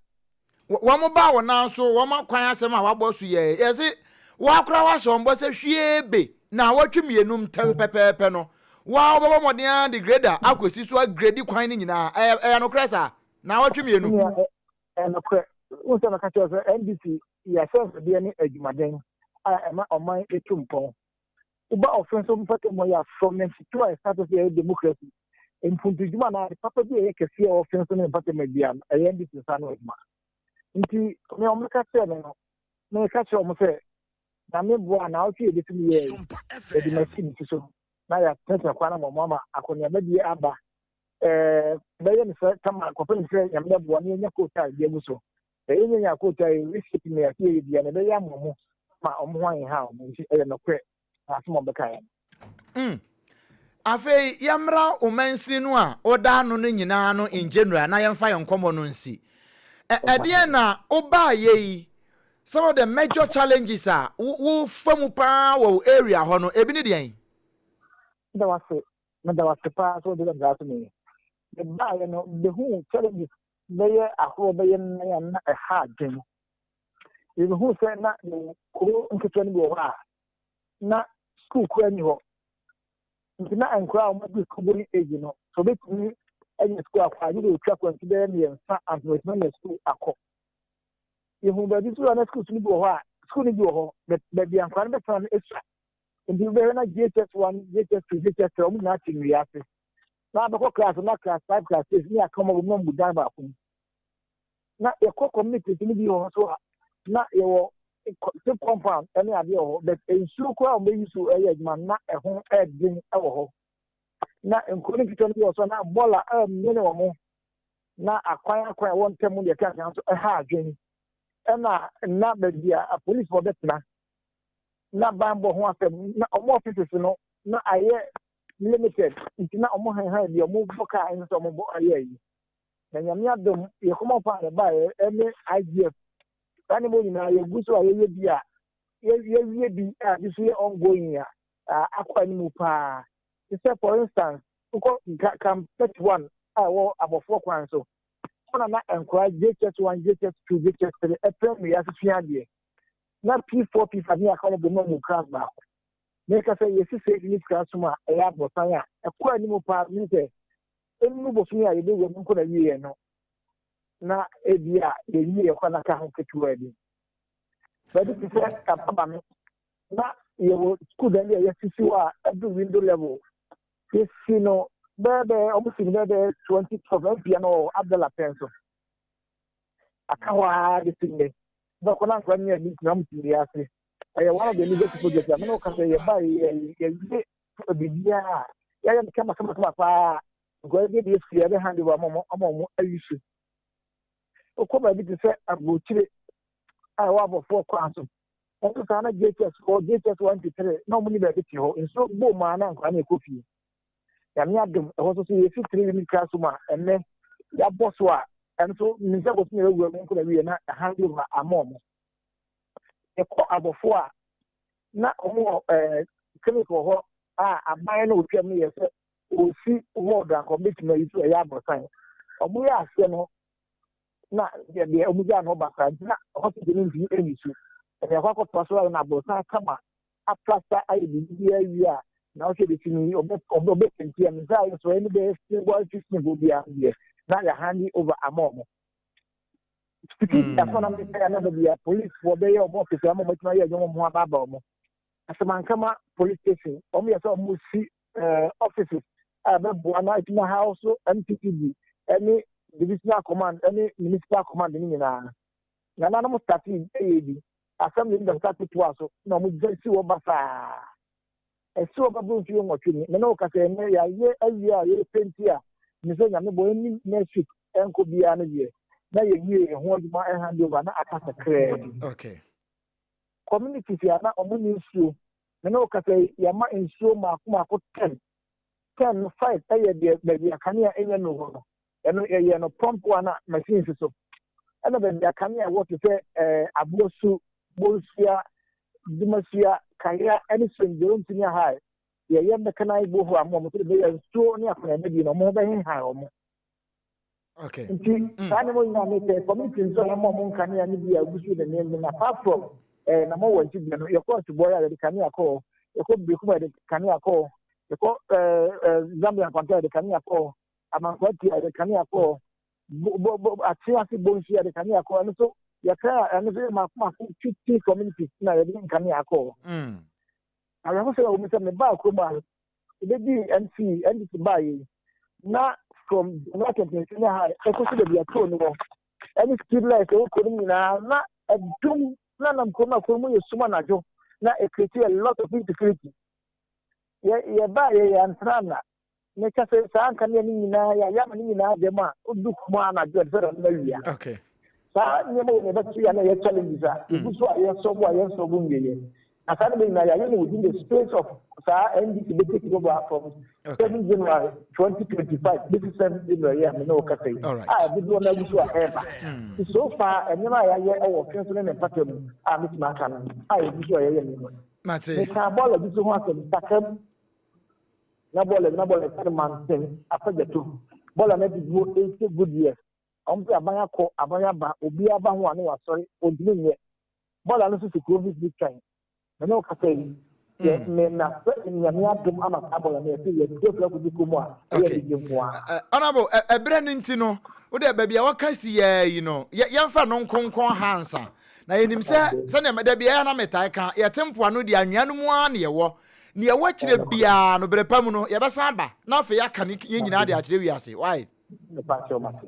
Wɔn ba wo nan so, wɔn akwan asɛm a wabɔ so yɛ, yɛse woakora woahyɛ wɔn bɔ sɛ hwie be naawɔtwe mmienu ntɛm pɛpɛɛpɛ no, woa wobɛbɔ mmɔden ara de grader akɔsi so agredi kwan no nyinaa. Ɛyɛ ɛyɛ nokorɛ saa? Naawɔtwe mmienu. Nea ɛyɛ nokorɛ. Wohu sɛ mɛka kyerɛ wo sɛ NDC yɛ ahyɛnsodeɛ ne adwumaden a ɛma ɔman tu mpɔn. Woba ɔfe nso mpɔtam hɔ yɛ from 92 a yɛstarte sɛ yɛyɛ democracy, mpuntudwuma anaa ade papa bi a ɛyɛ kɛseɛ wɔ ɔfe nso ne mpɔtam biara no, ɛyɛ NDC nsa ano adwuma. Nti nea wɔka kyerɛɛ me no, meka kyerɛɛ wɔn sɛ Nyame boa a naawɔtwe a ɛbɛsi mu yɛɛ yi, yɛde machine si so na yɛatenatena kwan ama wɔn ama akɔneaba bi aba. Ɛɛ bɛyɛ no sɛ kama kɔpem sɛ Nyame bɛboa na yɛnya kootaa bi agu so. Sɛ yɛnya nya kootaa yi, receipt ne yɛase yɛyɛ bia na ɛbɛyɛ ama wɔn ma wɔn ho anheha wɔn. Nti ɛyɛ nokorɛ na asɛm a wɔbɛkaeɛ no. Mm. Afei yɛmmra wo mansini no a woda ano no nyinaa no in general na yɛmfa yɛn nkɔmmɔ no nsi. Ɛ ɛdeɛn na wobaayɛ yi, some of the major challenges a wofa mu paa wɔ wo area hɔ no, ebi ne deɛn? Meda wo ase, meda wo ase paa sɛ wode bɛbra so me. Mebaeɛ no, mebɛhuu challenges bɛyɛ ahoroɔ bɛyɛ nnan a na ɛha adwene. Yɛbɛhuu sɛ na yɛwɔ kuro nketewa no bi wɔ hɔ a, na sukuu koraa nni hɔ. Nti na nkwadaa a wɔadu sukuu going age no, sɛ wɔbɛtumi anya sukuu akɔ a, gye sɛ wɔtwa kwantu bɛyɛ mmiɛnsa ansa wɔatumi anya sukuu akɔ. Yɛhu baabi nso a na sukuu no bi wɔ hɔ a, sukuu no bi wɔ hɔ, but baabi a nkwadaa no bɛtena no esua. Nti wobɛhwɛ na JHS 1, JHS 2, JHS 3, wɔn nyinaa te nnua ase. Na abɛkɔ class na class 5, class 6, ne yɛaka wɔn abom na wɔn dan baako mu. Na yɛkɔ communities no bi wɔ hɔ nso a, na yɛwɔ chip compound ne adeɛ wɔ hɔ, but nsuo koraa a wɔbɛyi so ɛyɛ adwuma na ɛho ɛden wɔ hɔ. Na nkuro no nketewa no bi wɔ so na bɔɔla ɛmene wɔn, na akwan akwan a ɛwɔ ntam deɛ ɛka nso ɛha adwene. Ɛna na baabi a apolisifoɔ bɛtena na banbɔ ho asɛm na wɔn offices no na ayɛ limited nti na wɔn hanhan bi wɔn bɔ kaa ɛnsɛ sɛ wɔn bɔ ayɛ yi. Na Nyame adom, yɛ common fund baeɛ ɛne IGF, saa nneɛma nyinaa yɛgu so a yɛyɛ bi a, yɛwie bi a bi so yɛ ongoing a akɔ anim paa. Te sɛ for instance, wokɔ Camp 31 a ɛwɔ abɔfoɔ kwan so, hɔ na na nkwadaa JHS 1, JHS 2, JHS 3 ɛpɛ nnua ase sua adeɛ. Na P4, P5 ne aka wɔn bɔ mu amu class baako. Meka sɛ yɛsi sɛ unit classroom a ɛyɛ abɔsan a ɛkɔ anim paa, menim sɛ Ɛnnu bosome a yɛbɛwura mu nkɔ n'awieɛ no, na ebia yɛnwie ɛkwan aka ho ketewaa bi. Baabi te sɛ Kababa no, na yɛwɔ sukuu dan bi a yɛasisi hɔ a ɛdu window level. Yɛsi no bɛyɛ bɛyɛ, wɔn si no bɛyɛ bɛyɛ 2012, mpia no wɔ Abdallah pɛn so. Aka hɔ ara de si nnɛ. Bɛkɔ na nkora no yɛ meeting na wɔn si nnua ase. Ɛyɛ one of the major projects a mene wo ka sɛ yɛba yɛwie biribiara a yɛayɛ no kama kama kama paa nkɔyɛ bi de efi ɛbɛ hand over ama wɔn ama wɔn ayi so. Wokɔ baabi te sɛ aburokyire a ɛwɔ abɔfoɔ kwan so, ɛnso saa na JHS wɔ JHS 1 to 3 na wɔn ni baabi te hɔ, nsuo bɔ mu a na nkwadaa no ɛkɔ fie. Nyame adom ɛhɔ nso so yɛsi 3 unit classroom a ɛnnɛ yɛabɔ so a ɛno nso ne nsa kɔsi na ɛwura mu nko na wie na hand over ama wɔn. Yɛkɔ abɔfoɔ a na wɔn wɔ ɛɛ clinic wɔ hɔ a aban no otwam no yɛ sɛ osi ward a nka wɔbɛtumi ayi so ɛyɛ aborosan. Wɔn yɛ aseɛ no na deɛ deɛ wɔn gyaa no basaa nti na hospital no ntumi nyi so. Ɛna ɛkɔ akɔtoa so ayɛ no aborosan kama aplasta ayɛ biribi bi awie a na ɔhwɛ de si no ɔbɛ ɔbɛ penti a nsa ayɛ so ɛne bɛyɛ February 15 fo biara deɛ na yɛ hand over ama wɔn. Security asɔ na mepɛ a na baabi a policefoɔ bɛyɛ wɔn office ama wɔn atumi ayɛ adwuma wɔn ho abaaba wɔn. Asamankama police station wɔn yɛ sɛ wɔn si ɛɛ offices a ɛbɛboa na atumi house MTTD ɛne divisional command ɛne municipal command ne nyinaa. Nananom starte ɛyɛ bi assembly no bɛ starte toa so na wɔn gya si hɔ basaa. Ɛsi hɔ bɛboro mfeɛ nwɔtwe ni. Me ne wo kasa yi, nnɛ yɛayɛ awie a yɛrepenti a, me sɛ Nyame bɔ ɛnni next week ɛnkɔ biara no deɛ, na yɛwie ɛho adwuma hand over na aka kakraa bi. Okay. Communities a na wɔn nni nsuo, me ne wo kasa yi, yɛama nsuo mmaako mmaako 10. 10 no, 5 ɛyɛ deɛ baabi a kanea ɛnyɛ nnuru hɔ no, ɛno yɛyɛ no pump one a machine si so. Ɛna baabi a kanea wɔ te sɛ ɛɛ Aboasu, Bonsua, Dumasua, Kaya ne Swem Jerome Senior High, yɛyɛ mechanized borehole ama wɔn sɛdeɛ ɛbɛyɛ a nsuo ne akɔneaba bi no wɔn ho bɛhehan wɔn. Nti saa nneɛma nyinaa ne sɛ community nso a yɛma ɔmo nkanea no bi a ɛgu so denneennen apart from eh, na mɔwɔ nti deɛ no yɛkɔ asubɔe a yɛde kanea kɔ hɔ, yɛkɔ Berekum a yɛde kanea kɔ hɔ, yɛkɔ eh, eh, Zambia nkwanta a yɛde kanea kɔ hɔ, Amankwaa a yɛde kanea kɔ hɔ, bo, bo, bo, Atwe ase Bonsu a yɛde kanea kɔ hɔ, ɛno nso yɛka a ɛno nso yɛ mako mako 50 communities na yɛde nkanea kɔ hɔ. Awerɛhosɛm a ɛwɔ mu sɛ mebaa kurom a ebedii MC NDC baeɛ yi na from January 20 senior high ɛkɔsi baabi a turo no wɔ ɛne street lights ɛwɔ kurom nyinaa na ɛdum na nam kurom a kurom yɛ sum anadwo na ɛcreate a lot of insecurity. Yɛ yɛbaa yɛ yɛ antena na meka sɛ saa nkanea no nyinaa yɛayɛ ama no nyinaa dɛm a wodu kurom a anadwo ɛte sɛ dɛm awia. Saa nneɛma wei na ɛbɛto yɛn a na ɛyɛ challenges a yɛgu so a yɛsɔlve a yɛnsɔlve nwieɛ. Na saa nneɛma nyinaa yɛayɛ no within the space of saa NDC bɛ take over from 7 January 2025 bɛsi 7 January yi a me ne wo kasa yi a dodoɔ no agu so a ɛreba. Nti so far nneɛma a yɛayɛ wɔ ɔtwe so ne ne mpata mu a mɛtumi aka no a yɛgu so a yɛyɛ nneɛma. Mekaa bɔɔla bi so ho asɛm sakam na bɔɔla bi na bɔɔla ɛsɛ no manten afagyato bɔɔla no adi buo 80 good years. Wɔn sɛ aban akɔ, aban aba, obiara ba ho a na wasɔre, ontumi nyɛ. Bɔɔla no nso si kuro mfimfini twan. Me ne wo kasa yi, yɛ me na sɛ Nyame adom ama saa bɔɔla no yɛse yɛtu afiri akɔgu kurom a, ɛyɛ anigye nko ara. Honourable, ɛberɛ no nti no, wo deɛ baabi a wɔka si yɛɛ yi no, yɛmfa no nkonkɔn ha ansa. Na yɛnim sɛ, sɛdeɛ da biara na metae ka, yɛte mpoano deɛ anwea no mu ara na yɛwɔ. Nea ɛwɔ akyire biara no, berɛ pa mu no, yɛbɛsan aba na afei yɛaka ne yɛn nyinaa de akyerɛ wiase. Why?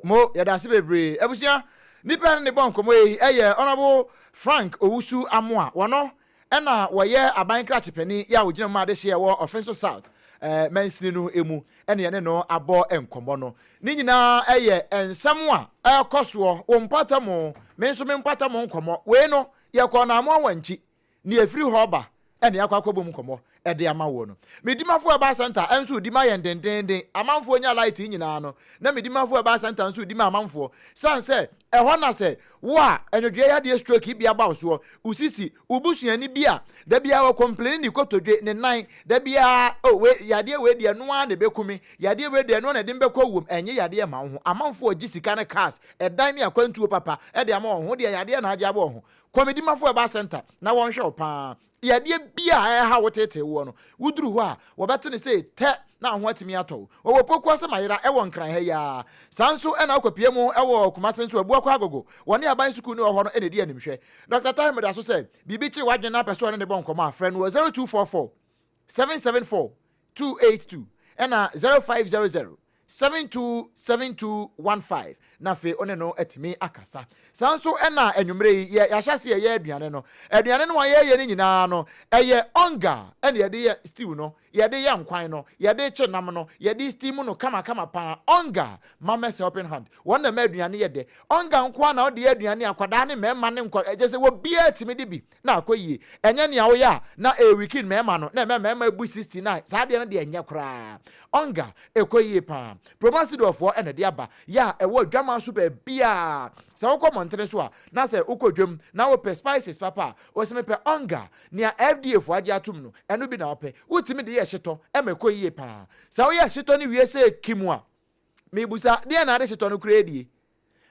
Mo, yɛda ase bebree. Abusua, nipa ne ne bɔ nkɔmmɔ yi yɛ Honourable Frank Owusu Amoah. Wɔno ɛna wɔyɛ aban krakye panin yɛ a wɔgyina mu ma adehyeɛ ɛwɔ Offinso South eh, mansini no mu ɛne yɛne no abɔ nkɔmmɔ no. Ne nyinaa ɛyɛ nsɛm a ɛrekɔ soɔ. Wo mpɔtam, me nso me mpɔtam nkɔmmɔ. Wei no, yɛkɔɔ Naamoa Wankyi. Nea ɛfiri hɔ reba na yɛakɔ akɔbɔ mu nkɔmmɔ de ama woɔ no. Medimafo Herbal Centre nso redi ma yɛn dendeenden. Amanfoɔ nya light yi nyinaa no, na Medimafo Herbal Centre nso redi ma amanfoɔ. Sane sɛ, ɛhɔ na sɛ wo a nwodwoeɛ yadeɛ stroke yi bi aba wo soɔ, wo sisi, wo busuani bi a da biara ɔcomplaini ne kotodwe, ne nan, da biara, oh, wei, yadeɛ wei deɛ ɛno ara na ɛbɛku me, yadeɛ wei deɛ ɛno ara na ɛde me bɛkɔ wuom, ɛnyɛ yadeɛ mma wo ho. Amanfoɔ regye sika ne cars, ɛdan ne akwantuo papa de ama wɔn ho, wo deɛ yadeɛ na agye abɔ wo ho. Kɔ Medimafo Herbal Centre na wɔnhwɛ wo paa. Yadeɛ bi a ɛreha wo teetee woɔ no, woduru hɔ a, wɔbɛte no sei tɛ na wo ho atumi atɔ wo. Wɔwɔ Pokuase Mayera wɔ Nkran ha yi ara. Saa nso na wokɔpue mu wɔ Kumase nso, Abuakwa Agogo, wɔne aban sukuu no wɔ hɔ no na ɛdi animhwɛ. Dɔkta Tahim da so sɛ, biribi kyere w'adwene na apɛ sɛ ɔne ne bɔ nkɔmmɔ a, frɛ no wɔ 0244 774 282 ɛna 0500 727215 na afei wo ne no atumi akasa. Saa nso na anwummerɛ yi yɛ yɛahyɛ ase yɛyɛ aduane no. Aduane no a yɛyɛ no nyinaa no, ɛyɛ onga ɛna yɛde yɛ stew no, yɛde yɛ nkwan no, yɛde kye nam no, yɛde steam no kamakama paa. Onga, Mama's Helping Hand, wɔn na ɛma aduane yɛ dɛ. Onga nko ara na wode yɛ aduane a nkwadaa ne mmarima ne nkwa ɛkyɛ sɛ obiara tumi de bi na akɔ yie. Ɛnyɛ nea woyɛ a na ɛreweaken mmarima no, na ɛma mmarima bu 69. Saa adeɛ no deɛ ɛnyɛ koraa. Onga, ɛkɔ yie paa. Promasidorfoɔ na ɛde aba. Yɛ a ɛwɔ adwaman so baabiara. Sɛ wokɔ mmɔntene so a, na sɛ wokɔ dwam na wopɛ spices papa a, wose mepɛ Onga. Nea FDA foɔ agye atom no, ɛno bi na wopɛ. Wotumi de yɛ hyetɔ ma ɛkɔ yie paa. Sɛ woyɛ hyetɔ no wie sɛ kim a, mebusa, deɛn na ade hyetɔ no koraa die?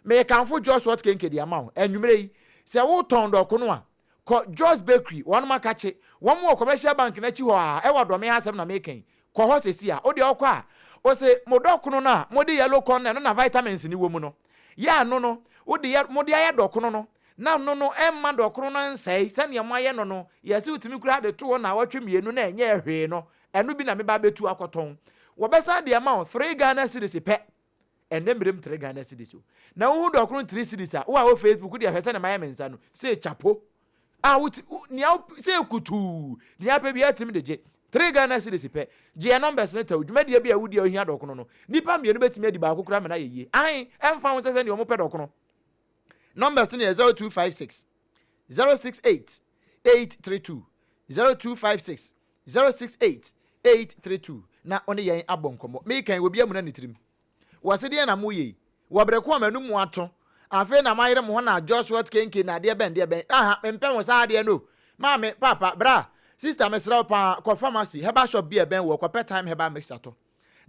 Merekamfo Jos Hot Kenke de ama wo anwummerɛ yi. Sɛ wotɔn dɔkono a, kɔ Jos Bakery, wɔnom akakye. Wɔn wɔ Commercial Bank no akyi hɔ ara, ɛwɔ Dɔme ha asɛm na mereka yi. Kɔ hɔ seesei a. Wo deɛ wokɔ a, wose, mo dɔkono no a mode yellow corn no, ɛno na vitamins no wɔ mu no. Yɛ ano no, wode yɛ, mode ayɛ dɔkono no, na no no ɛmma dɔkono no nsɛe sɛdeɛ moayɛ no no. Yɛse wotumi koraa de to hɔ nnawɔtwe mmienu na ɛnyɛɛ hwee no, ɛno bi na meba abɛtu akɔtɔn. Wɔbɛsan de ama wo three Ghana cedis pɛ. Ɛnnɛ mmerɛ mu three Ghana cedis o. Na wohu dɔkono three cedis a, wo a wɔ Facebook deɛ hwɛ sɛdeɛ mayɛ me nsa no, sei chapo a wote, nea wo, sei kutuu, nea apɛ biara tumi de gye. Three Ghana cedis pɛ. Gye yɛn numbers no tɛw. Dwumadie bi a wodi a wohia dɔkono no, nnipa mmienu bɛtumi adi baako koraa ma no ayɛ yie. Ahe, ɛmfa ho sɛ sɛdeɛ wɔpɛ dɔkono. Numbers no yɛ 0256 068 832, 0256 068 832 na wo ne yɛn abɔ nkɔmmɔ. Mekan obi amuna ne tirim. Wɔse deɛn na moyɛ yi? Wɔ bere ko a m'anum mu ato, afei na moayere mo ho na Joshua kenke na adeɛ bɛn deɛ bɛn. Aha, mempɛ mo saa adeɛ no. Maame, paapa, bra, sister mesrɛ wo paa, kɔ pharmacy, herbal shop bi a ɛbɛn woɔ kɔpɛ Thyme herbal mixture tɔ.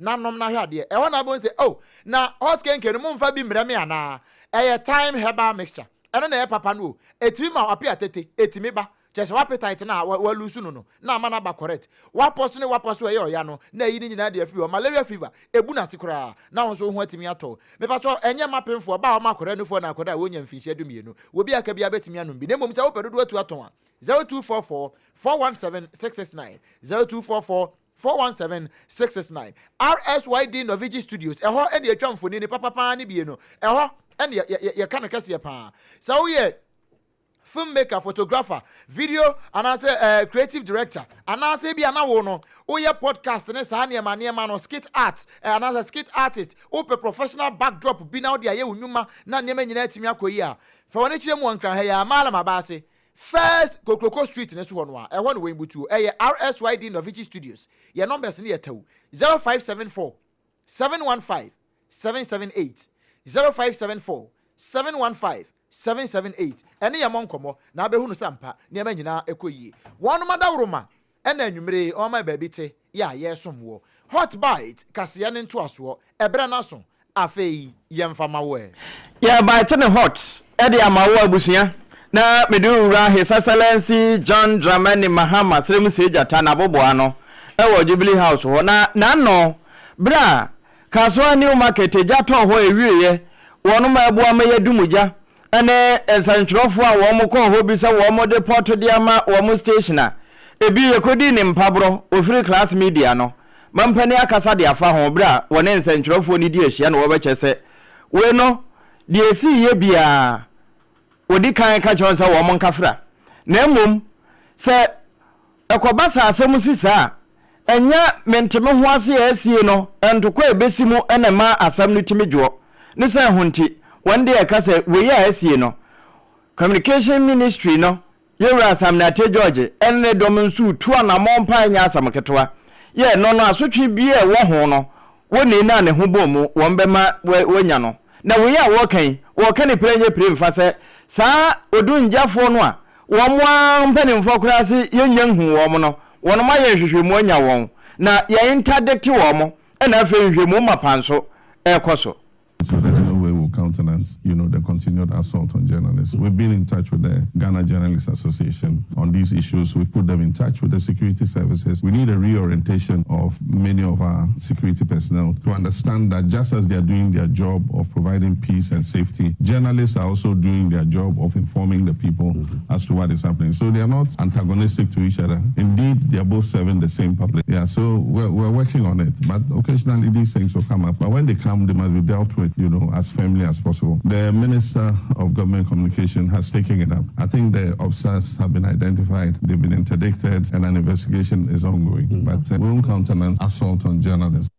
na nom na hwɛ adeɛ. Ɛhɔ na wobɛhu sɛ, oh, na hot kenke no momfa bi mmrɛ me anaa? Ɛyɛ thyme herbal mixture. Ɛno na ɛyɛ papa no o. Ɛtumi ma w'ape atete, ɛtumi ba. Kyerɛ sɛ w'appetite no a wa lose no no, na ama no aba correct. W'apɔ so ne w'apɔ so a ɛyɛ ɔya no, na ayi ne nyinaa de afiri hɔ. Malaria fever, ɛbu no ase koraa, na wo nso wo ho atumi atɔ wo. Mepakyɛw, ɛnyɛ mma apemfoɔ, ɔbaa a ɔma akwadaa nufoɔ anaa akwadaa a wɔnnya mfinhyia dumienu. Obi a aka biara bɛtumi anom bi. Na mmom sɛ wopɛ dodoɔ atu atɔn a, 0244 417 669, 0244 417 669. RSYD Norvigi Studios, ɛhɔ na yɛtwa mfonini papa paa ne bie no. Ɛhɔ na yɛka no kɛseɛ paa. Sɛ woyɛ filmmaker, photographer, video anaasɛ eh, creative director, anaasɛ ebi ana wo no woyɛ podcast ne saa nneɛma nneɛma no, skit art eh, anaasɛ skit artist, wopɛ professional backdrop bi na wode ayɛ wo nnwuma na nneɛma nyinaa atumi akɔ yi a, fa w'ani kyerɛ mu wɔ Nkran ha yi ara, Mallam Abaase, First Kokroko Street no so hɔ no a, ɛhɔ na wɔn butuo. Ɛyɛ RSYD Novici Studios. Yɛn numbers no yɛ tɛw, 0574 715 778, 0574 715 778. Ɛne yɛn mmɔ nkɔmmɔ na abɛhunu sɛ ampa nneɛma nyinaa kɔ yie. Wɔnom adaworoma na anwummere yi wɔama baabi te yɛ a yɛresom woɔ. Hot Bite kaseɛ no ntoasoɔ, ɛberɛ no aso, afei yɛmfa ma wo ɛ. Yɛ bite no hot de ama wo abusua na mede wo wura His Excellency John Dramani Mahama Serem Seegyata n'aboboano wɔ Jubilee House hɔ na n'ano berɛ a Kasoa New Market gya tɔɔ hɔ ɛwieɛ wɔnom ɛboa ma yɛdum gya ne nsɛntwerɛfoɔ a wɔn kɔɔ hɔ bi sɛ wɔn de pɔt de ama wɔn station a ebi yɛkɔdii ne mpaborɔ wɔfiri Class Media no mampanin akasa de afa ho berɛ a wɔne nsɛntwerɛfoɔ no di ahyia na wɔbɛkyɛ sɛ wei no deɛ ɛsiiɛ biara wɔdi kan ka kyerɛ wɔn sɛ wɔn nkafra na mmom sɛ Ɛkɔba sɛ asɛm si saa a, ɛnyɛ mente-me-ho-ase a asie no ntokwa a ɛbɛsi mu na ɛma asɛm no tumi dwoɔ. Ne sɛ ɛho nti, wɔn deɛ ɛka sɛ wei a asie no, Communication Ministry no Yɛwura Sammy Ate George ne ne dɔm nso retu anammɔn pa a ɛnyɛ asɛm ketewa. Yɛ ɛno no, asotwe biara a ɛwɔ ho no, wɔnii no a ne ho bɔɔ mu, wɔn bɛma wanya no. Na wei a wɔreka yi, wɔreka no pire nyɛ pire mfa sɛ saa odungyafoɔ no a wɔn ara mpanimfoɔ koraa se yɛnnya nhuu wɔn no, wɔnom ayɛ nhwehwɛmu anya wɔn, na yɛ interdicte wɔn, ɛna afei nhwehwɛmu mapa nso rekɔ so. So there's no way we'll countenance, you know, the continued assault on journalists. We've been in touch with the Ghana Journalists Association on these issues. We've put them in touch with the security services. We need a reorientation of many of our security personnel to understand that just as they are doing their job of providing peace and safety, journalists are also doing their job of informing the people mm -hmm. as to what is happening. So they are not antagonistic to each other. Indeed, they are both serving the same public. Yeah, so we're, we're working on it. But occasionally these things will come up. But when they come, they must be dealt with, you know, as firmly as possible. The Minister of Government Communication has taken it up. I think the officers have been identified, they've been interdicted, and an investigation is ongoing. Mm. But uh, we won't countenance assault on journalists.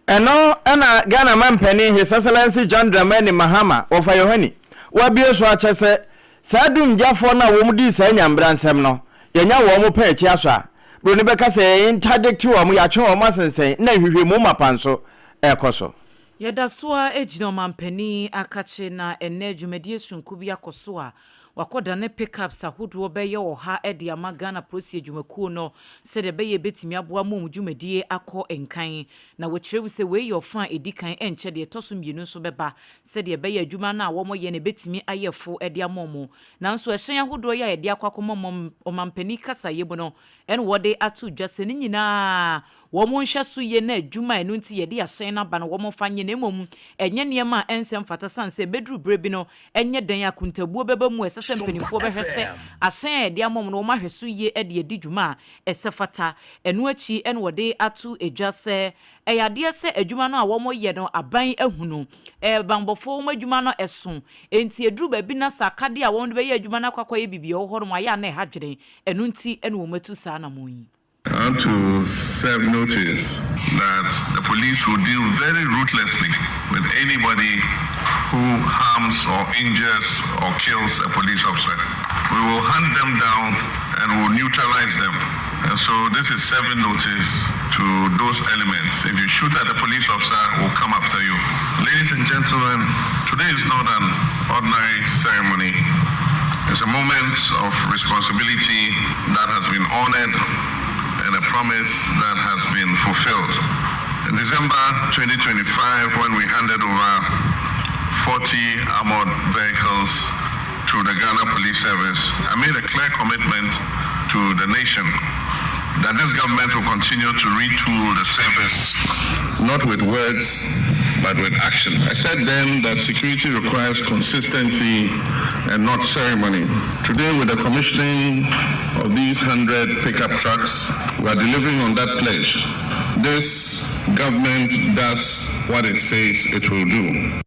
Ɛno na Ghana manpanin His Excellency John Dramani Mahama Wɔfa Yohani wabue so akyɛ sɛ saa dumgyafoɔ no a wɔn dii saa nyambra nsɛm no yɛnya wɔn pɛ akyi asɔ a broni bɛka sɛ yɛ interdict wɔn yɛatwe wɔn asensɛn na nhwehwɛmu mapa nso ɛrekɔ so. Yɛda so ara gyina ɔmanpanin akakye na ɛnnɛ dwumadie sononko bi akɔ so a wakɔdane pickups ahodoɔ bɛyɛ ɔha de ama Ghana Polisi adwumakuo no sɛdeɛ ɛbɛyɛ ɛbɛtumi aboa ma wɔn dwumadie akɔ nkan. Na wɔkyerɛ mu sɛ wei yɛ ɔfa a ɛdi kan ɛnkyɛ deɛ ɛtɔ so mmienu nso bɛba sɛdeɛ ɛbɛyɛ adwuma no a wɔyɛ no ɛbɛtumi ayɛ fo de ama wɔn. Nanso ɛhyɛn ahodoɔ yi a yɛde akɔ akɔma ɔmanpanin kasaeɛ mu no na wɔde ato dwa sɛ ne nyinaa Wɔn nhwɛso ye na adwuma a ɛno nti yɛde ahyɛn no aba no wɔmfa nyɛ na mmom ɛnyɛ nneɛma a ɛnsɛ mfata sane sɛ ɛbɛduru berɛ bi no ɛnyɛ dɛn akontabuo bɛba mu a ɛsɛ sɛ mpanimfoɔ bɛhwɛ sɛ ahyɛn a yɛde ama wɔn no wɔahwɛ so yie de adi dwuma a ɛsɛ fata. Ɛno akyi na wɔde ato dwa sɛ ɛyɛ adeɛ sɛ adwuma no a wɔyɛ no aban ahunu banbɔfoɔ wɔn adwuma no ɛso enti ɛduru baabi na sɛ akadeɛ a wɔde bɛyɛ adwuma no akɔ akɔyɛ biribi a ɛwɔ hɔ nom ayɛ a na ɛha dwene ɛno nti na wɔatu saa anammɔn yi. I want to serve notice that the police will deal very ruthlessly with anybody who harms or injures or kills a police officer. We will hunt them down and will neutralize them. And so this is serving notice to those elements. If you shoot at a police officer, we'll come after you. Ladies and gentlemen, today is not an ordinary ceremony. It's a moment of responsibility that has been honored and a promise that has been fulfilled. In December 2025, when we handed over 40 armored vehicles to the Ghana Police Service, I made a clear commitment to the nation that this government will continue to retool the service, not with words, but with action. I said then that security requires consistency and not ceremony. Today, with the commissioning of these 100 pickup trucks, we are delivering on that pledge. This government does what it says it will do.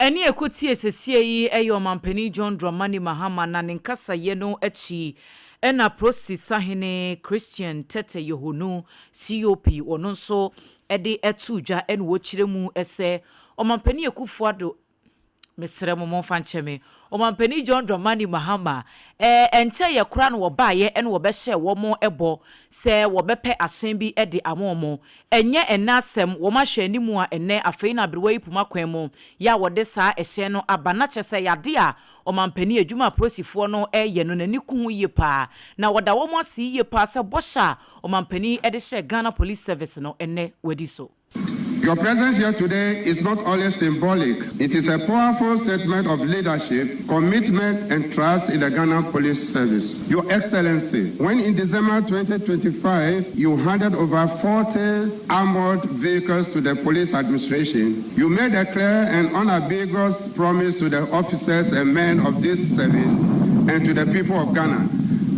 Ɛnne a ɛkɔtie sesie yi yɛ Ɔmanpanin John Dramani Mahama na ne nkasayɛ no akyi na Prosi Sahene Christian Tetteh Yohonu, COP, ɔno nso de too dwa na ɔkyerɛ mu sɛ Ɔmanpanin Akufo Addo Mesrɛ mo momfa nkyɛ me. Ɔmanpanin John Dramani Mahama, ɛɛ ɛnkyɛeɛ koraa na wɔbaeɛ na wɔbɛhyɛɛ wɔn bɔ sɛ wɔbɛpɛ ahyɛn bi de ama wɔn. Ɛnyɛ ɛnnɛ asɛm, wɔn ahwɛ anim a ɛnnɛ afei na aberewa yi poma kwan mu yɛ a wɔde saa ɛhyɛn no aba. Na kyerɛ sɛ ɛyɛ adeɛ a Ɔmanpanin adwuma a apolisifoɔ no reyɛ no n'ani ku ho yie pa ara. Na wɔda wɔn ase yie pa ara sɛ bɔhyɛ a Ɔmanpanin de hyɛɛ Ghana Police Service no ɛnnɛ wɔadi so. Your presence here today is not only symbolic, it is a powerful statement of leadership, commitment, and trust in the Ghana Police Service. Your Excellency, when in December 2025 you handed over 40 armored vehicles to the police administration, you made a clear and unambiguous promise to the officers and men of this service and to the people of Ghana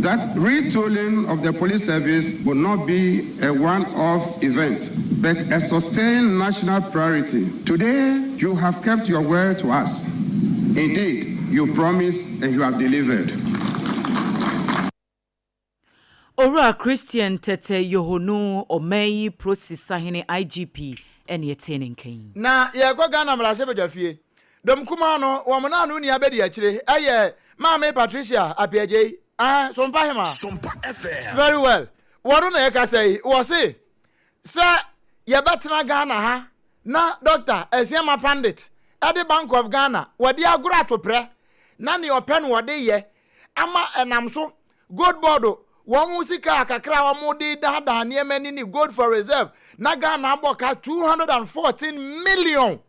that retooling of the police service will not be a one-off event, but a sustained national priority. Today, you have kept your word to us. Indeed, you promised and you have delivered. Owura Christian Tetteh Yohonu, ɔman yi Prosi Sahene, IGP, na yɛtee ne nka yi. Na yɛrekɔ Ghana mmarahyɛbadwafie. Dɔm kumaa no, wɔn naano nni abɛdi akyire yɛ Maame Patricia Appiagyei, aah, Sompa Hemaa. Sompa FM. Very well. Wɔno na yɛkasa yi, wɔse sɛ yɛbɛtena Ghana ha na Doctor Asiamah Pandit de Bank of Ghana wɔde agorɔ atoprɛ na nea ɔpɛ no ɔde yɛ ama ɛnam so Gold board wɔn sika a kakra a wɔn de daadaa nneɛma ni ne gold for reserve na Ghana abɔ ka 214 million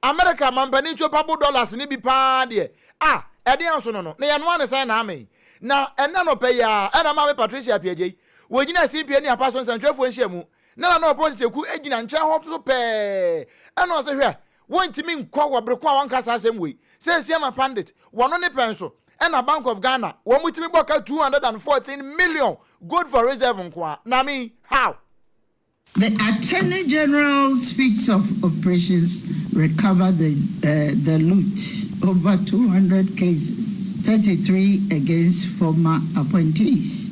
America mampanin twopabo dollars no bi paa deɛ a ɛdeɛn so no no na yɛnoa ne sɛn na amee na ɛnɛ nɔpɛ yi ara ɛna maame Patricia Appiagyei wɔgyina simpie ne apa so nsɛntwerɛfoɔ nhyiamu na Nana Ɔpɔn Kyekyeku gyina nkyɛn hɔ so pɛɛ ɛna ɔse hwɛ wɔntumi nkɔ wɔ bere ko a wɔnka saa asɛm wei sɛ Asiama Pandit wɔno ne pɛn so ɛna Bank of Ghana wɔn tumi bɔ ka 214 million gold for reserve nkoa na me how? The Attorney General speaks of operations recover the, uh, the loot, over 200 cases, 33 against former appointees.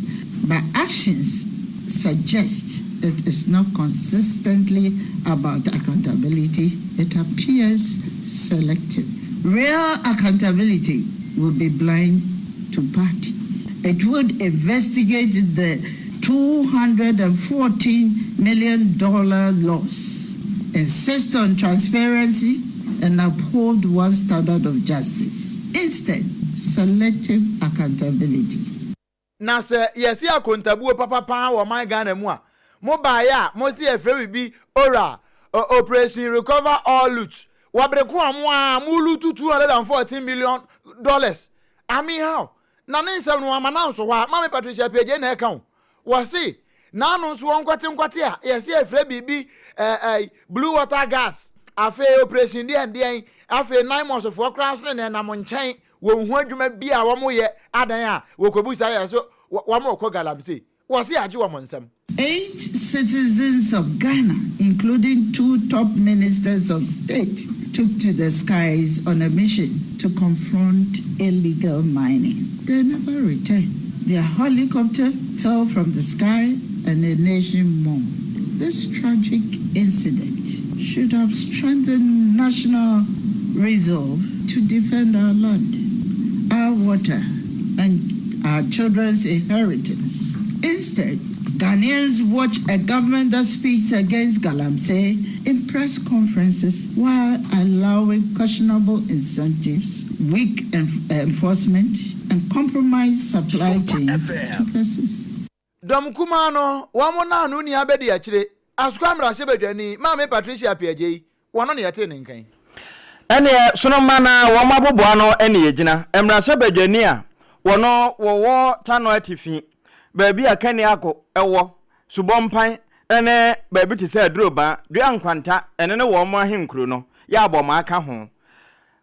But actions suggest it is not consistently about accountability. It appears selective. Real accountability will be blind to party. It would investigate the $214 million loss, insist on transparency, and uphold one standard of justice. Instead, selective accountability. Na sɛ yɛse akontabuo papa paa wɔ ɔman Ghana mu a, mo baeɛ a mose yɛfrɛ biribi ORAL, Operation Recover All Loot, wɔ bere ko a mo ara mo lutu $214 million, I mean how? Na ne nsɛm no wamma no anso hɔ a, Maame Patricia Appiagyei na ɛka o. Wɔse n'ano nso wɔ nkwatenkwaten a yɛse yɛfrɛ biribi eh, eh, blue water gas, afei operation deɛn deɛn, afei NIMOS foɔ koraa nso ne na ɛnam nkyɛn, wɔnhu adwuma bi a wɔyɛ adan a wɔkɔbu saa yɛ so wɔn rekɔ galamsey. Wɔse yɛagye wɔn nsam. Eight citizens of Ghana, including two top ministers of state, took to the skies on a mission to confront illegal mining. They never returned. Their helicopter fell from the sky and a nation mourned. This tragic incident should have strengthened national resolve to defend our land, our water, and our children's inheritance. Instead, Ghanaians watch a government that speaks against Galamsey in press conferences while allowing questionable incentives, weak enf enforcement, and compromised supply chain to persist. Dɔm kumaa no, wɔn naano nni abɛdi akyire. Asukwa mmarahyɛbadwani Maame Patricia Appiagyei, wɔno na yɛtee ne nka yi. Ɛneɛ sonomma no a wɔn aboboano ne yɛgyina. Mmarahyɛbadwani a wɔno wɔwɔ Tano Atifi, baabi a Kaniako wɔ, Subɔmpan ne baabi te sɛ Adurobaa, Dua Nkwanta, ɛno ne wɔn ahenkuro no, yɛ abɔmaa ka ho.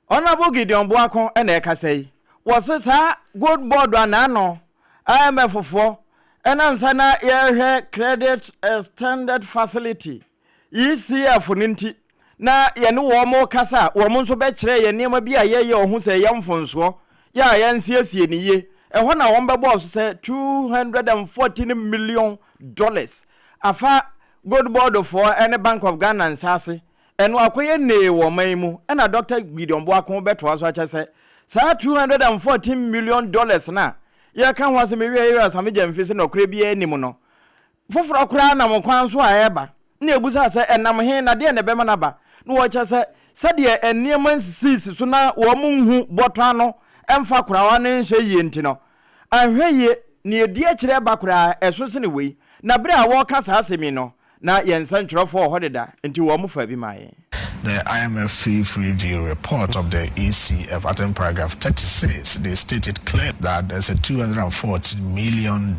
Honourable Gideon Boako na ɛkasa yi. Wɔse saa Gold Board a n'ano IMF foɔ ɛnam sɛ na yɛrehwɛ Credit Extended Facility, ECF, no nti na yɛne wɔn rekasa a wɔn nso bɛkyerɛ yɛn nneɛma bi a yɛyɛ ɔho sɛ ɛyɛ mfonsoɔ yɛ a yɛnsiesie no yie. Ɛhɔ na wɔn bɛbɔɔ so sɛ $214 million afa Gold Board foɔ ne Bank of Ghana nsa ase Ɛno akɔyɛ nnee wɔ ɔman yi mu ɛna Dɔkta Gideon Boako bɛtoa so akyɛ sɛ saa $214 million no a yɛreka ho asɛm yi wiɛ yɛwura Sammy Gyamfi se nɔkorɛ biara nni mu no foforɔ koraa nam kwan so a ɛreba na yɛbusaa sɛ ɛnam he na deɛn na ɛbɛma no aba na wɔkyɛ sɛ sɛdeɛ nneɛma nsisiisi so na wɔn nhu bɔtɔ ano mfa korawa no nhyɛ yie nti no anhwɛ yie nea ɛdi akyire ɛba koraa ɛso sene wei na berɛ a wɔreka saa asɛm yi no Na yɛn nsɛntwerɛfoɔ wɔ hɔ deda, enti wɔfaa bi maa yɛn. The IMF Fifth Review Report of the ECF, I think paragraph 36, they stated clearly that there's a $240 million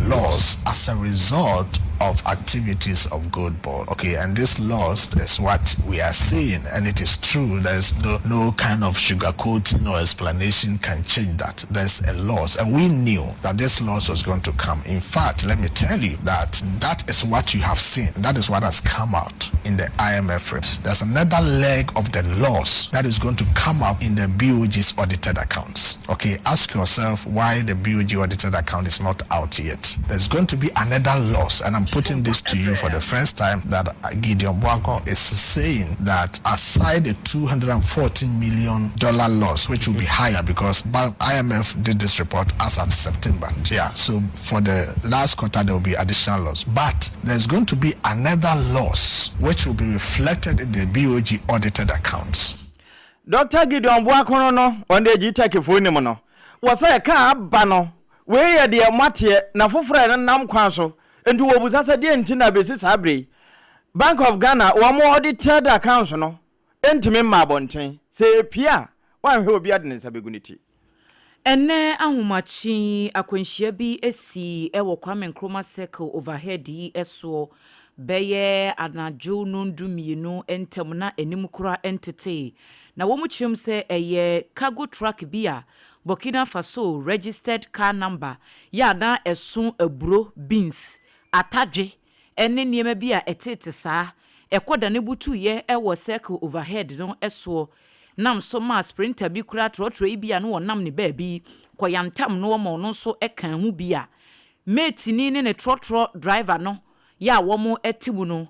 loss as a result of activities of Gold Board. Okay, and this loss is what we are seeing, and it is true. There's no, no kind of sugarcoating or explanation can change that. There's a loss, and we knew that this loss was going to come. In fact, let me tell you that that is what you have seen. That is what has come out in the IMF report. There's another leg of the loss that is going to come up in the BOG's audited accounts. Okay, ask yourself why the BOG audited account is not out yet. There's going to be another loss, and I'm putting this to you for the first time that Gideon Boako is saying that aside the $214 million loss, which will be higher because IMF did this report as of September. Yeah, so for the last quarter there will be additional loss. But there's going to be another loss which will be reflected in the BOG audited accounts. Dɔkta Gideon Boakono no, ɔno deɛ GTEC foɔ nim no, wɔ sɛ ɛka aba no, wei yɛ deɛ moateɛ na foforɔ a ɛnenam kwan so, nti wɔbusa sɛ deɛ nti na bɛsi saa berɛ yi Bank of Ghana wɔn audited accounts no ntumi mma abɔnten, sɛ ɛpue a wanhwɛ obiara de ne nsa bɛgu ne ti. Ɛnnɛ ahomakye yi, akwanhyia bi sii wɔ Kwame Nkrumah Circle overhead yi soɔ bɛyɛ anadwo nnɔndu mmienu ntam na anim koraa ntetee. Na wɔkyerɛ mu sɛ ɛyɛ cargo truck bi a Burkina Faso registered car number yɛ a na ɛso aburo, beans, atadwe ne nneɛma bi a ɛtete saa. Ɛkɔdane butuiɛ wɔ circle overhead no soɔ nam so maa sprinter bi koraa trɔtrɔ yi bi a na ɔnam ne baabi kɔyantam noɔ ma ɔno nso kaa ho bi a mateni ne ne trɔtrɔ driver no yɛ a wɔte mu no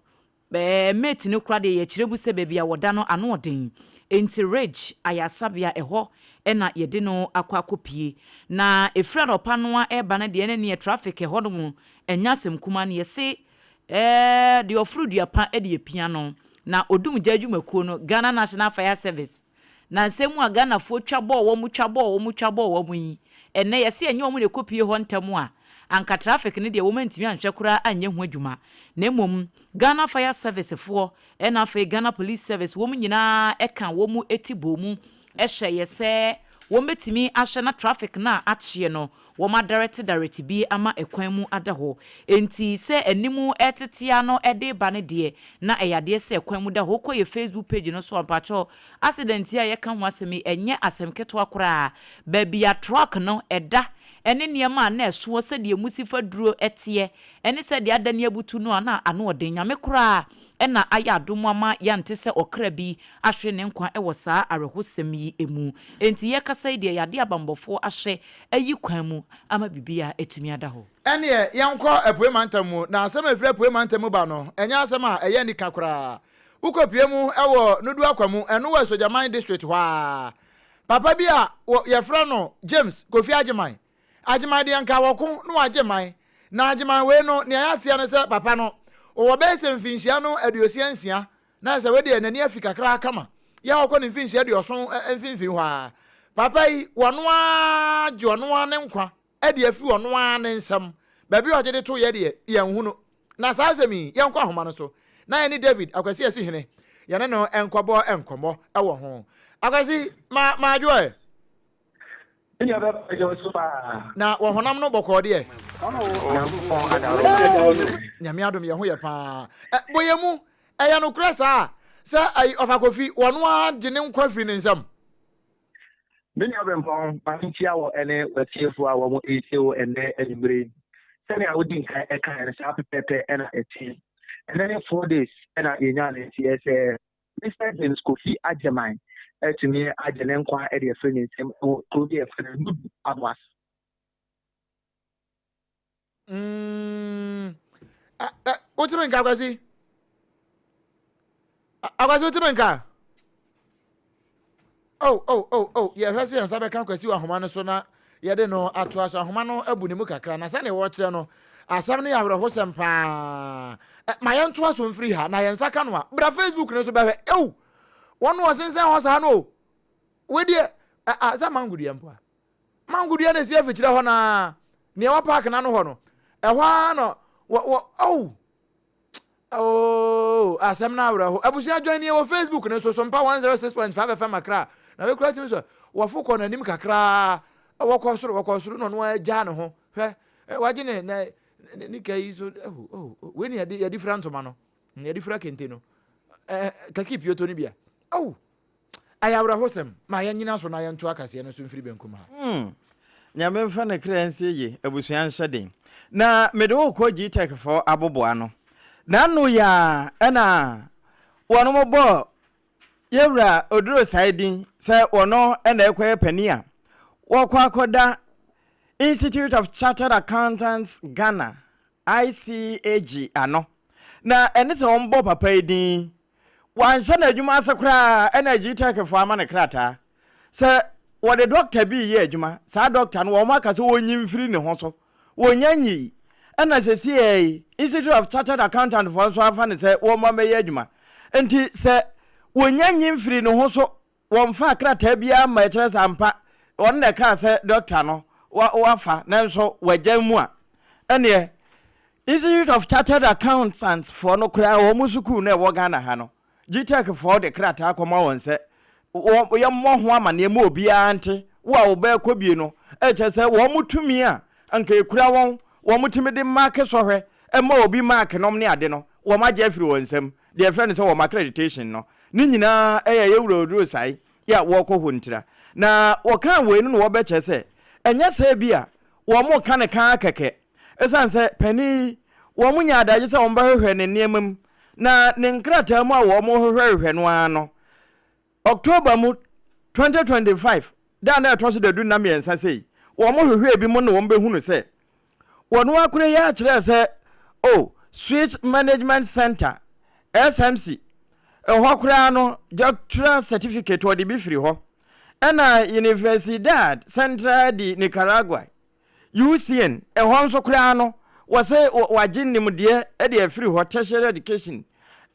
mate no koraa deɛ yɛkyerɛ mu sɛ baabi a wɔda no ano ɔden enti Ridge ayaresabea ɛhɔ na yɛde no akɔ akɔpie na ɛfiri anɔpa no ara ɛreba no deɛ na neɛ traffic ɛhɔ nom ɛnyɛ asɛm kumaa no yɛse Ɛɛ, deɛ ɔforo dua pa de apia no, na ɔdum gya adwumakuo no, Ghana National Fire Service. Na nsɛm mu a Ghanafoɔ twa bɔɔ wɔn, twa bɔɔ wɔn, twa bɔɔ wɔn yi, ɛnnɛ yɛse ɛnyɛ wɔn na ɛkɔpue hɔ ntɛm a, anka traffic no deɛ wɔn antumi anhwɛ koraa anyɛ ho adwuma. Na mmom Ghana Fire Service foɔ ɛna afei Ghana Police Service wɔn nyinaa ɛka wɔn ti bɔɔ mu hyɛeɛ sɛ wɔbɛtumi ahwɛ na traffic no a akyeɛ no wɔadarɛtedarɛte bi ama ɛkwan mu ada hɔ. Enti sɛ anim retetea no de reba no deɛ, na ɛyɛ adeɛ sɛ ɛkwan mu da hɔ. Wokɔ yɛn Facebook page no so a, mpakyɛw, accident yi a yɛka ho asɛm yi, ɛnyɛ asɛm ketewa koraa. Baabi a truck no da ne nneɛma a na ɛsoɔ, sɛdeɛ emu si fa duro teɛ, ne sɛdeɛ adane abutu no a, na ano ɔden. Nyame koraa na ayɛ adom ama yɛante sɛ ɔkra bi ahwere ne nkwa wɔ saa awerɛhosɛm yi mu. Enti yɛrekasa yi deɛ, yɛade abanbɔfoɔ ahyɛ ayi kwan mu ama biribiara atumi ada hɔ. Ɛnneɛ, yɛnkɔ Apuei Mantam mu, na asɛm a ɛfiri Apuei Mantam mu ba no, ɛnyɛ asɛm a ɛyɛ anika koraa. Wokɔpue mu wɔ Nuduakwa mu, ɛno wɔ Asuogyaman District hɔ ara. Papa bi a wɔfrɛ no James Kofi Agyeman, Agyeman deɛ nka wɔko na wɔagye man. Na Agyeman wei no, nea yɛateɛ ne sɛ papa no, ɔwɔ bɛyɛ sɛ mfinhyia no 66, na sɛ wei deɛ n'ani afi kakra kama, yɛ a ɔkɔ ne mfinhyia aduɔson mfimfini hɔ ara. Papa yi, ɔno ara gye ɔno ara ne nkwa de afiri ɔno ara ne nsam. Baabi a ɔgye de toeɛ deɛ, yɛnhunu. Na saa asɛm yi, yɛnkɔ ahoma no so na yɛne David Akwasi Asihene, yɛne no nkɔbɔ nkɔmmɔ wɔ ho. Akwasi, ma madwo ɛ. Me nua bɛma agya wo so paa. Na wɔ honam no bɔkɔɔ deɛ. Nyankopɔn adaworo no. Nyame adom yɛn ho yɛ paa. Ɛ, bɔ yɛn mu, ɛyɛ nokorɛ saa sɛ ayi Ɔfa Kofi, wɔno ara gye ne nkwa firi ne nsam? Me nua Brempɔn, ma menkyia wo ne w'atiefo a wɔn retie wo ɛnnɛ anwummere yi. Sɛnea wodi nkan ɛkae no, saa pɛpɛɛpɛ na ɛte. Ɛnnɛ ne 4 days na yɛnyaa ne nteɛ sɛ Mister James Kofi Agyeman atumi agye ne nkwa de afiri ne nsam wɔ kuro bi a yɛfrɛ no Nudu Aboase. Wotumi nka, Akwasi? Akwasi, wotumi nka? Oh, oh, oh, oh, yɛhwɛ sɛ yɛn nsa bɛka Kwasi wɔ ahoma no so na yɛde no atoa so. Ahoma no abu ne mu kakra, na sɛnea wɔkyerɛ no, asɛm no yɛ awerɛhosɛm paa. Ma yɛntoa so mfiri ha, na yɛn nsa ka no a, bra Facebook no so bɛhwɛ. Ew! Wɔn wɔsensɛn hɔ saa no o. Wei deɛ, sɛ mango dua mpo a. Mango dua na esi afikyire hɔ naa, nea ɛwɔ park n'ano hɔ no, ɛhɔ ara na wɔ wɔ oh! Oh, asɛm no awerɛho. Abusua join yɛ wɔ Facebook no so, Sompa 106.5 FM Accra. Na wekura timi so, wɔfo kɔ n'anim kakraa, wɔkɔ soro, wɔkɔ soro na ɔno agya ne ho. Hwɛ, wagye ne ne ne ka yi so, oh, oh, oh, wei ne yɛde yɛde fira ntoma no, yɛde fira kente no. Eh, kaki pioto no bia. Oh, Ɛyɛ awerɛhosɛm. Ma yɛnnyina so na yɛnto akaseɛ no so mfiri benkum ha. Hmm. Nyame mfa ne kra nsie yie, abusua nhyɛ den. Na mede wo rekɔ Gtech foɔ aboboano. N'ano yi ara ɛna wɔnom bɔɔ yɛwura Oduro Sae din sɛ wɔno na ɛrekɔyɛ panin a wɔkɔ akɔda Institute of Chartered Accountants Ghana, ICAG, ano. Na ɛne sɛ wɔbɔ papa yi din Wanhyɛ n'adwuma ase koraa ɛna GTEC foɔ ama no krataa sɛ wɔde dɔkta bi reyɛ adwuma, saa dɔkta no wɔn aka sɛ wɔnyi mfiri ne ho so, wɔnnya nyii. Ɛna sɛsiɛ yi Institute of Chartered Accountant foɔ nso afa no sɛ wɔmma mmɛyɛ adwuma. Nti sɛ wɔnnya nyi mfiri ne ho so Wɔmfaa krataa biara mma ɛkyerɛ sɛ ampa ɔno na ɛkaa sɛ dɔkta no wafa nanso wagyae mu a, ɛnneɛ Institute of Chartered Accountants foɔ no koraa wɔn sukuu no a ɛwɔ Ghana ha no, GTEC foɔ de krataa kɔma wɔn sɛ yɛmmɔ ho amanneɛ ma obiara nte, wo a wobɛkɔ bie no, ɛkyerɛ sɛ wɔn tumi a anka ɛkura wɔn, wɔtumi de maake sɔhwɛ ma obi maake nom ne ade no, wɔagye afiri wɔn nsam. Deɛ yɛfrɛ no sɛ wɔn accreditation no, ne nyinaa yɛ yɛn wura Oduro Sae yɛ a wɔrekɔ hɔ ntira. Na wɔkaa wei no na wɔbɛkyerɛ sɛ ɛnyɛ sɛ bi a wɔreka no ka ara kɛkɛ. Ɛsiane sɛ panin yi, wɔnya adagye sɛ wɔbɛhwehwɛ ne nneɛma mu, na ne nkrataa mu a wɔhwehwɛhwehwɛ no ara no, October mu 2025 da a na ɛtɔ so dadu nna mmiɛnsa sei, wɔhwehwɛɛ bi mu na wɔbɛhunu sɛ wɔn akora yi akyerɛ sɛ oh, Swiss Management Center, SMC, ɛhɔ koraa no doctoral certificate wɔde bi firi hɔ, ɛna Universidad Central de Nicaragua UCN, ɛhɔ nso koraa no, wɔsɛ wɔagye nimdeɛ de afiri hɔ, tertiary education,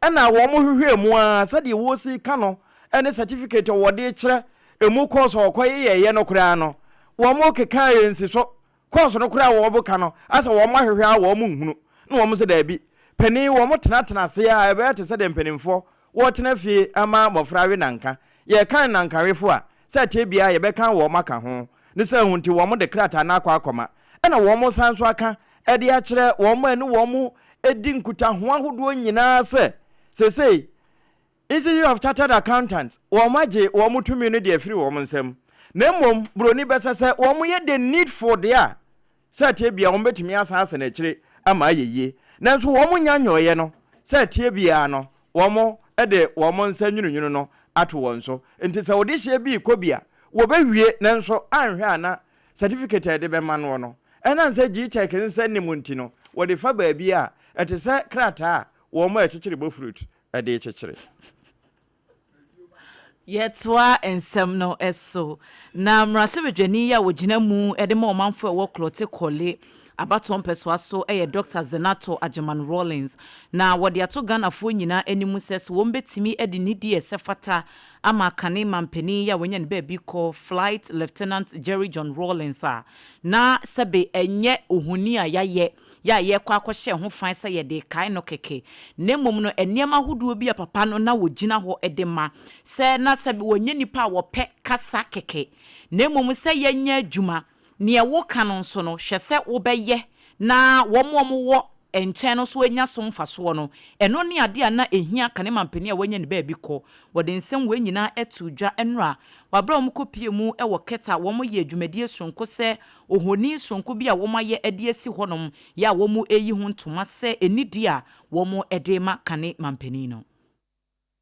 ɛna wɔn hwehwɛɛ mu ara sɛdeɛ wɔsi ka no ne certificate a wɔde kyerɛ emu course a wɔkɔyeyɛeɛ no koraa no, wɔn kekaa nsi so. Course no koraa a wɔka no, asɛ wɔn ahwehwɛ a wɔn nhunu, na wɔn sɛ daabi. Panin, wɔn tenatena ase a ɛbɛyɛ te sɛ deɛ mpanimfoɔ wɔtena fie ama mmɔfra awe nanka. Yɛrekan nankawefo a, sɛ ɛteɛ biara yɛbɛkan wɔn aka ho. Ne saa hu nti wɔn de krataa no akɔ akɔma, ɛna wɔn san nso aka de akyerɛ wɔn a ɛne wɔn di nkutaho ahodoɔ nyinaa sɛ seesei Institute of Chartered Accountants wɔn agye wɔn tumi no de afiri wɔn nsam, na mmom buroni bɛsɛ sɛ wɔn yɛ the needful deɛ a sɛ ɛteɛ biara wɔn bɛtumi asan asɛn akyire ama ayɛ yie, nanso wɔn nnya nyɔeɛ no sɛ ɛteɛ biara no wɔn de wɔn nsa nwununwunu no ato wɔn so. Nti sɛ wo dehyeɛ bi rekɔ bi a, wɔbɛwie nanso anhwɛ a na certificate a yɛde bɛma noɔ no, ɛnam sɛ GTEC nsa nni mu nti no, wɔde fa baabi a ɛte sɛ krataa a wɔn a ɛkyekyere bofrut de rekyekyere. Yɛtoa nsɛm no so. Na mmarahyɛbadwani yi a ɔgyina mu de ma ɔmanfoɔ a ɛwɔ Klottey Korle. abatoɔ mpɛsoa so yɛ Dɔkta Zenato Agyeman Rawlings. Na wɔde ato Ghanafoɔ nyinaa anim sɛ sɛ wɔn bɛtumi de nidie a ɛsɛ fata ama kane manpanin yi a wanya ne baabi kɔ Flight Lieutenant Jerry John Rawlings a, na sɛbe ɛnyɛ ohoni a yɛayɛ yɛ a yɛrekɔ akɔhyɛ ho fan sɛ yɛde rekae no kɛkɛ, na mmom no nneɛma ahodoɔ bi a papa no na wɔgyina hɔ de ma, sɛ na sɛbe wɔnyɛ nnipa a wɔpɛ kasa kɛkɛ, na mmom sɛ yɛnyɛ adwuma. Neɛ woka no nso no, hwɛ sɛ wobɛyɛ na wɔn a wɔwɔ nkyɛn no nso anya so mfasoɔ no. Ɛno ne adeɛ a na ɛhia kane mampanin a wanya ne baabi kɔ. Wɔde nsɛm wei nyinaa too dwa nnora wɔ berɛ a wɔkɔpuee mu wɔ Keta a wɔyɛɛ dwumadie sononko sɛ ohoni sononko bi a wɔayɛ de asi hɔnom yɛ a wɔreyi ho ntoma sɛ nidie a wɔde rema kane mampanin no.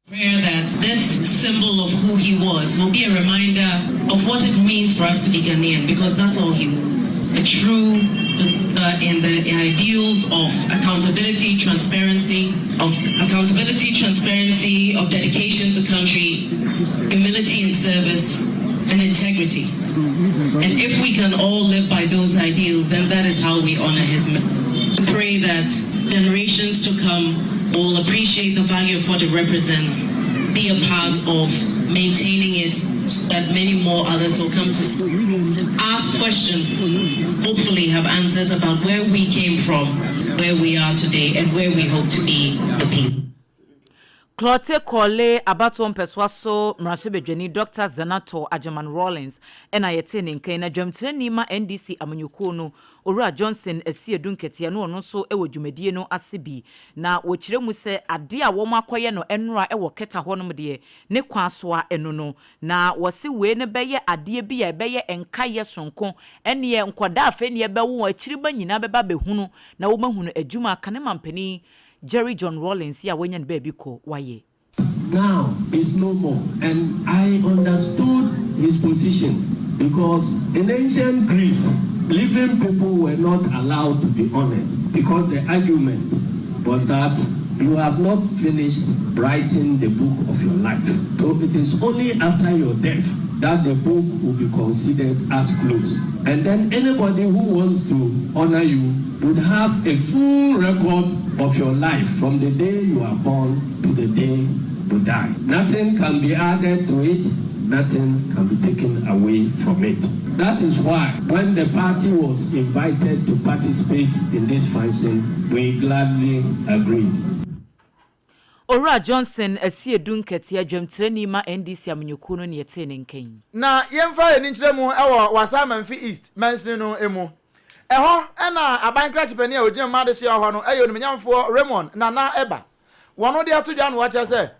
Prayer that this symbol of who he was will be a reminder of what it means for us to be Ghanaian because that's all he was. A true uh, in the ideals of accountability, transparency, of accountability, transparency, of dedication to country, humility in service, and integrity. And if we can all live by those ideals, then that is how we honor his Pray that generations to come will appreciate the value of what it represents, be a part of maintaining it so that many more others will come to ask questions, hopefully have answers about where we came from, where we are today, and where we hope to be the people. Clottey Korle abatoɔ mpɛsoa so mmarahyɛbadwani Dɔkta Zanetor Agyeman Rawlings na yɛtee ne nka yi. Na dwamtirani ma NDC amanyɔkuo no, Owura Johnson Asiedu Nketia ne ɔno nso wɔ dwumadie no ase bi. Na wɔkyerɛ mu sɛ adeɛ a wɔakɔyɛ no nnora wɔ Keta hɔnom deɛ, ne kwan so ara ɛno no. Na wɔse wei no bɛyɛ adeɛ bi a ɛbɛyɛ nkaeɛ sononko. Ɛnneɛ nkwadaa afei na yɛbɛwo wɔn, akyirima nyinaa bɛba abɛhunu na wɔahunu adwuma a kane mampanin Jerry John Rawlings yi a wanya ne baabi kɔ wayɛ. Now is no more and I understood his position because in ancient Greece living people were not allowed to be honored because the argument was that you have not finished writing the book of your life so it is only after your death that the book will be considered as closed and then anybody who wants to honor you would have a full record of your life from the day you are born to the day you die. Nothing can be added to it, nothing can be taken away from it. That is why when the party was invited to participate in this function, we gladly agreed. Owura Johnson Asiedu Nketiah, dwamtirani ma NDC amanyɔkuo no na yɛtee ne nka yi. Na yɛmfa yɛn ani nkyerɛ mu wɔ Wassa Mamfi East mansini no mu. Ɛhɔ na aban krakye panin a ɔgyina mu ma adehyeɛ wɔ hɔ no yɛ Onimnyamfoɔ Raymond Nana Eba. Wɔn de ato dwa na wɔakyerɛ sɛ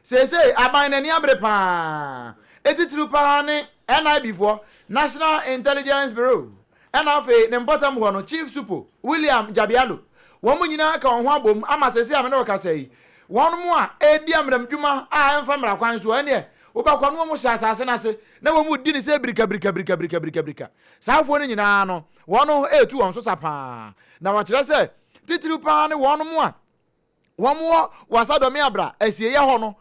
seesei aban no ani abere pa ara, titiriw pa ara ne NIB foɔ, National Intelligence Bureau, Ɛna afei ne mpɔtam hɔ no, Chief Supo, William Jabialo, wɔn nyinaa ka wɔn ho abom ama seesei a me ne wo kasa yi, wɔn a ɛredi amram dwuma a ɛmfa mmara kwan soɔ, ɛnneɛ wobɛkɔ no wɔn hyɛ asase no ase na wɔn redi no sɛ birika birika birika birika birika birika. Saa afoɔ no nyinaa no, wɔn retu wɔn so sa paa. Na wɔkyerɛ sɛ titiriw paa ne wɔn a wɔn wɔ Wasadɔme Abra asieeɛ hɔ no,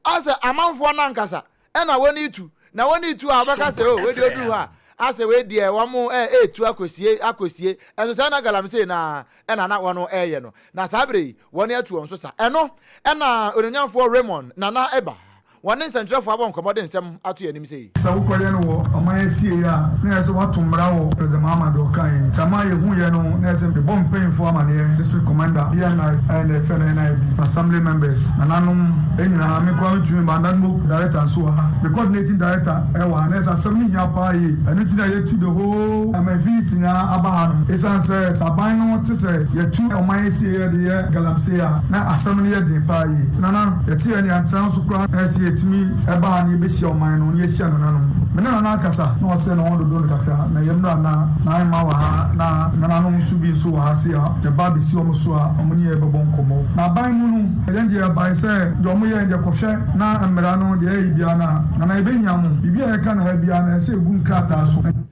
asɛ amanfoɔ no ankasa ɛna wɔn retu, na wɔn retu a wɔbɛka sɛ oh wei deɛ ɔduru hɔ a asɛ wei deɛ wɔn ɛretu akɔsie akɔsie, ɛnso saa na galamsey no ara ɛna na wɔn ɛreyɛ no, na saa berɛ yi wɔn atu wɔn so sa. Ɛno ɛna Onuonyamfoɔ Raymond Nana Eba Wɔne nsɛntwerɛfoɔ abɔ nkɔmmɔ de nsɛm ato yɛn anim sei. Sɛ wokɔyɛ no wɔ ɔman asiei a, na ɛyɛ sɛ woato mmara wɔ President Mahama deɛ ɔkaeɛ ni. Sɛ ama yɛhuiɛ no, na ɛyɛ sɛ mebɔ mpanyinfoɔ amaneɛ, District Commander, BNI, a ɛnnɛ yɛfrɛ no NIB, Assembly members, nananom nyinaa, me nko ara mentumi mma, NADMO Director nso wɔ ha, me Coordinating Director wɔ ha, na ɛyɛ sɛ asɛm no hia paa yie, ɛno nti na yɛatu the whole Amanfi East nyinaa aba hanom. Esiane sɛ sɛ aban no te sɛ yɛtu ɔman asieeɛ de yɛ galamsey a, na asɛm no yɛ den paa yie. Nti Nana, yɛte yɛn yɛantena so koraa na ɛsɛ yɛtumi ba ha na yɛbɛhyia ɔman no na yɛahyia nananom. Me ne Nana akasa na ɔse ne ho dodo no kakra na yɛmmra na n'ahemmaa wɔ ha na nananom nso bi nso wɔ ha sei a yɛba abɛsi wɔn so a wɔn ne yɛn bɛbɔ nkɔmmɔ. Na aban mu no yɛn deɛ yɛbae sɛ deɛ wɔyɛɛ no deɛ kɔhwɛ na mmara no deɛ ɛyɛ biara no a Nana yɛbɛhia mo. Biribi a yɛka no ha biara no ɛsɛ sɛ ɛgu nkrataa so.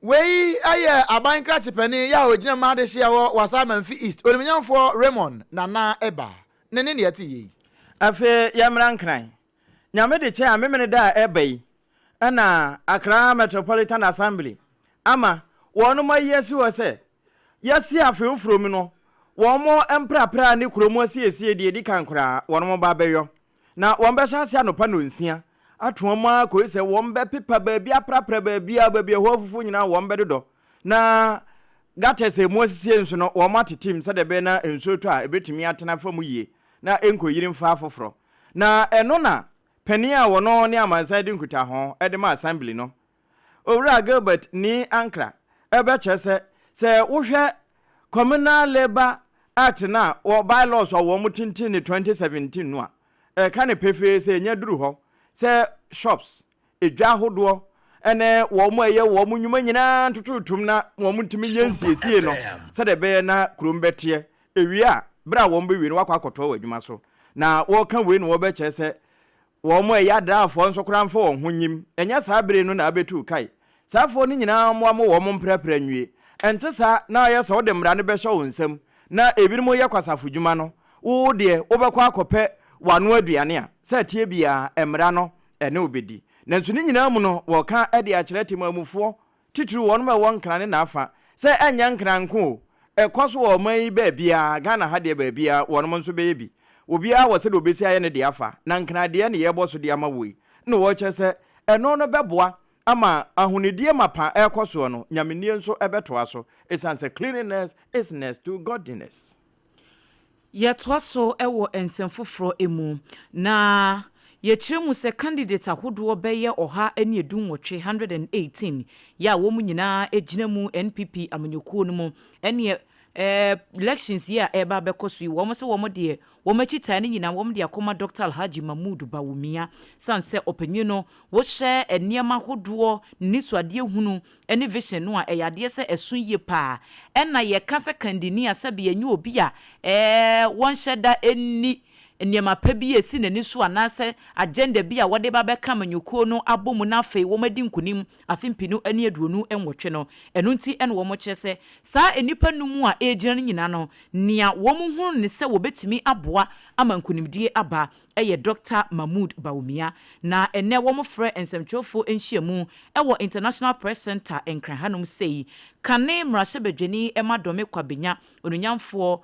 Wei yɛ aban krakye panin yi a ɔgyina mu adehyeɛ wɔ Wassa Mamfi East, Onimnyamfoɔ Raymond Nana Eba ne ne nea ɛte yei. Afei yɛmmra Nkran. Nyame de kyɛ a Memeneda a ɛreba yi na Accra Metropolitan Assembly ama wɔnom ayi asi hɔ sɛ. Yɛasi afe foforɔ mu no, wɔn mprapra ne kuro mu asiesie deɛ ɛdi kan koraa wɔn ba abɛyɔ. Na wɔn bɛhyɛ aseɛ anɔpa nnɔnsia atoa mu ara kɔsi sɛ wɔn bɛpepa baabi aprapra baabiara, baabi a ɛhɔ afufuo nyinaa wɔn bɛdodɔ. Na gutters a ɛmu asisie nso no wɔn atetem sɛdeɛ ɛbɛyɛ na nsuo tɔ a ɛbɛtumi atena fa mu yie na ɛnkɔyiri mfa afoforɔ. Na ɛno na panin a wɔno ne amansan di nkutaho de ma Assembly no, Owura Gilbert Nii Ankrah bɛkyerɛ sɛ, sɛ wohwɛ Communal Labour Act no a wɔ By-laws a wɔn tintin no 2017 no a, ɛka no pefee sɛ ɛnya duru hɔ sɛ shops, edwa ahodoɔ ne wɔn a ɛyɛ wɔn nnwuma nyinaa ntoto tom na wɔn ntumi nyɛ nsiesie no sɛdeɛ ɛbɛyɛ na kurom bɛteɛ. Ewie a, berɛ a wɔn bɛwie no wɔakɔ akɔtoa wɔ adwuma so. Na wɔreka wei na wɔbɛkyerɛ sɛ Wɔn a ɛyɛ adraafoɔ nso koraa mfa wɔn ho nnyim, ɛnyɛ saa bere no na abetu kae. Saa afoɔ no nyinaa mmoa mo wɔn mprɛprɛ nwie. Ɛnte saa na ayɛ sɛ wode mmara no bɛhyɛ wo nsam na ebinom reyɛ kwasafodwuma no, wo deɛ wobɛkɔ akɔpɛ w'ano aduane a, sɛ ɛteɛ biara mmara no ne wo bɛdi. Nanso ne nyinaa mu no wɔka de akyerɛ temanmufoɔ titiriw wɔnom a ɛwɔ Nkran ne n'afa, sɛ ɛnyɛ Nkran nko o, ɛkɔ so wɔ ɔman yi baabiara, Ghana ha deɛ baabiara, wɔnom nso bɛyɛ bi. Obiara wɔ sɛdeɛ ɔbɛsi ayɛ ne deɛ afa, na Nkran deɛ ne yɛrebɔ so de ama wo yi, na wɔrekyerɛ sɛ ɛno no bɛboa ama ahonidie mapa ɛrekɔ soɔ no, nyamennie nso bɛtoa so, ɛsiane sɛ cleanliness is next to godliness. Yɛtoa so wɔ nsɛm foforɔ mu, na yɛkyerɛ mu sɛ candidates ahodoɔ bɛyɛ 118, 118, yɛ a wɔn nyinaa gyina mu NPP amanyɔkuo no mu, ɛneɛ elections yi a ɛreba abɛkɔ so yi, wɔn sɛ wɔn deɛ wɔn akyitaeɛ no nyinaa wɔn de akɔma Doctor Alhaji Mahmood Bawumia, sane sɛ ɔpanyin no wohyɛ nneɛma ahodoɔ, ne nisuadeɛ hunu ne vision no a, ɛyɛ adeɛ sɛ ɛso yie paa. Ɛna yɛka sɛ kandini a, sɛbe ɛnyɛ obi a ɛɛ wɔnhyɛ da nni nneɛma pa bi a ɛsi n'ani so anaasɛ agenda bi a wɔde ba bɛka amanyɔkuo no abɔ mu na afei wɔadi nkunim afe mpenu ne 28 no. Ɛno nti na wɔkyerɛ sɛ saa nnipa num a ɛregyina no nyinaa no, nea wɔhunu ne sɛ wɔbɛtumi aboa ama nkunimdie aba yɛ Dɔkta Mahmood Bawumia. Na ɛnnɛ wɔfrɛ nsɛmtwerɛfoɔ nhyiamu wɔ International Press Centre Nkran hanom sei. Kane mmarahyɛbadwani ma Dome Kwabenya, Onunyamfoɔ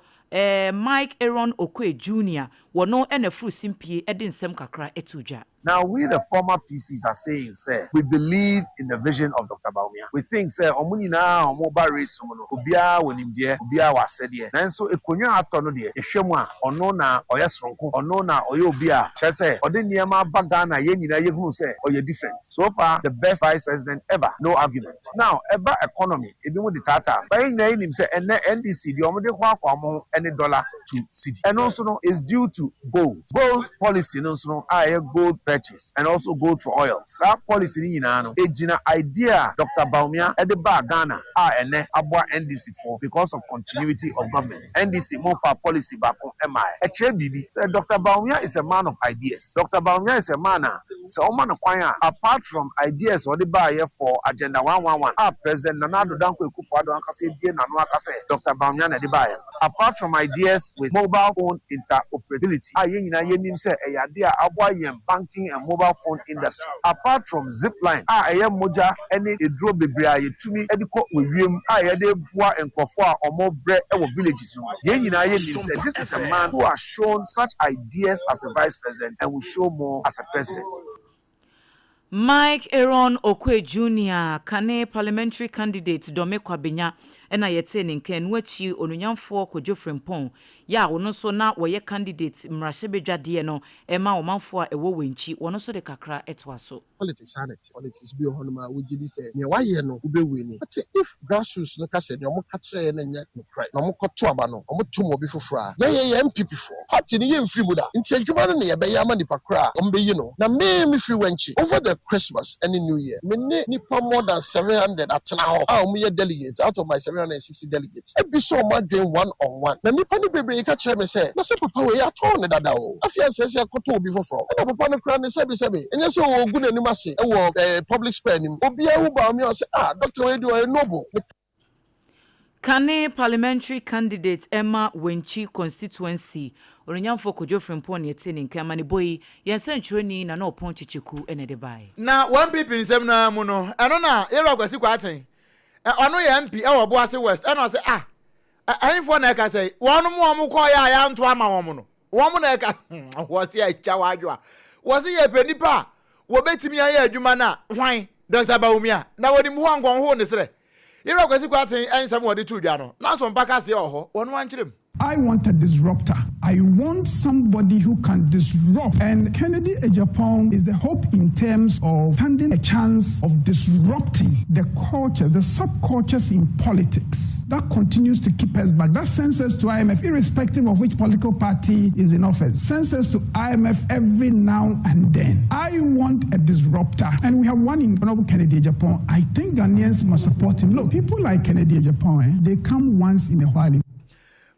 Mike Aaron Okoe Junior, wɔno na afuru simpie de nsɛm kakra too dwa. Now we the former PCs are saying sɛ we believe in the vision of Doctor Bawumia. We think sɛ wɔn nyinaa a wɔreba race mu no obiara wɔ nimdeɛ, obiara wɔ asɛdeɛ. Nanso akonnwa a atɔ no deɛ yɛhwɛ mu a ɔno na ɔyɛ soronko, ɔno na ɔyɛ obi a kyerɛ sɛ ɔde nneɛma aba Ghana a yɛn nyinaa yɛhunu sɛ ɔyɛ different. So far the best vice president ever, no argument. Now ɛba economy ebinom de taataa no but yɛn nyinaa yɛnim sɛ ɛnnɛ NDC deɛ wɔde hoahoa wɔn ho ne dollar to cedi. Ɛno nso no is due to gold. Gold policy no nso no a ɛyɛ gold purchase and also gold for oil. Saa policy no nyinaa no ɛgyina idea a Doctor Bawumia de baa Ghana a ɛnnɛ aboa NDC foɔ because of continuity of government. NDC mo nfaa policy baako mmaeɛ. Ɛkyerɛ biribi sɛ Doctor Bawumia is a man of ideas. Doctor Bawumia is a man a sɛ wɔma no kwan a apart from ideas a ɔde baeɛ for agenda 111 a President Nana Addo Dankwa Akufo Addo ankasa abue n'ano aka sɛ Doctor Bawumia na ɛde baeɛ no, Apart from ideas with mobile phone interoperability a yɛn nyinaa yɛnim sɛ ɛyɛ adeɛ a aboa yɛn banking and mobile phone industry, apart from zipline a ɛyɛ mogya ne aduro bebree a yɛtumi de kɔ wɔ wiem a yɛde boa nkurɔfoɔ a wɔbrɛ wɔ villages no mu, yɛn nyinaa yɛnim sɛ this is a man who has shown such ideas as a vice president and will show more as a president. Mike Aaron Okoe Junior, kane parliamentary candidate Dome Kwabenya na yɛtee ne nka, ɛno akyi Onunyamfoɔ Kojo Frimpong yɛ a ɔno nso na wɔyɛ candidate mmarahyɛbadwa deɛ no ma ɔmanfoɔ a ɛwɔ Wenchi, wɔn nso de kakra toa so. Politics saa na ɛte. Politics bi wɔ hɔnom a wogye di sɛ nea wayɛ no wobɛ winni. But if grassroots no ka sɛ nea wɔka kyerɛɛ yɛn no nyɛ nokorɛ na wɔkɔto aba no wɔto ma obi foforɔ a, yɛn yɛyɛ NPP foɔ. Party no yɛnfiri mu da. Nti adwuma no na yɛbɛyɛ ama nipa korɔ a wɔbɛyi no. Na me mefiri Wenchi. Over the Christmas ne New Year me ne nipa more than 700 atena hɔ a wɔyɛ delegates out of my 760 delegates. Abisa wɔn adwene one on one. Na nipa no bebree ka kyerɛɛ me sɛ, na sɛ papa wei yɛatɔn no dada o. Afei ansa sɛ yɛakɔtɔ obi foforɔ. Ɛna papa no koraa no sɛbesɛbe ɛnyɛ sɛ ɔregu n'anim ase wɔ public square anim. Obiara hu Bawumia a ɔse ah doctor wei deɛ ɔyɛ noble. Ne Kane parliamentary candidate ma Wenchi constituency, Onuonyamfoɔ Kojo Frimpong na yɛtee ne nka. Amanebɔ yi, yɛn nsɛntwerɛni Nana Ɔpɔn Kyekyeku na ɛde baeɛ. Na wɔ NPP nsɛm no ara mu no, ɛno na Yɛwura Kwasi Kwarteng, ɔno yɛ MP wɔ Obuasi West, ɛna ɔse ah! Ɛhefoɔ na ɛka sɛ wɔnom a wɔkɔeɛ a yɛanto ama wɔn no, wɔn na ɛka wɔse akya w'adwoa. Wɔse yɛpɛ nnipa a wɔbɛtumi ayɛ adwuma no a, hwan? Dɔkta Bawumia. Na wɔnim ho a nkɔnhoo ne serɛ. Yerah Kwasi Kwarteng nsɛm a ɔde too dwa no, na Asompa kaseɛ wɔ hɔ, wɔno ankyerɛ mu. I want a disruptor. I want somebody who can disrupt. And Kennedy Agyapong is the hope in terms of standing a chance of disrupting the cultures, the subcultures in politics that continues to keep us back, that sends us to IMF, irrespective of which political party is in office, sends us to IMF every now and then. I want a disruptor. And we have one in Honorable Kennedy Agyapong. I think Ghanaians must support him. Look, people like Kennedy Agyapong, eh, they come once in a while.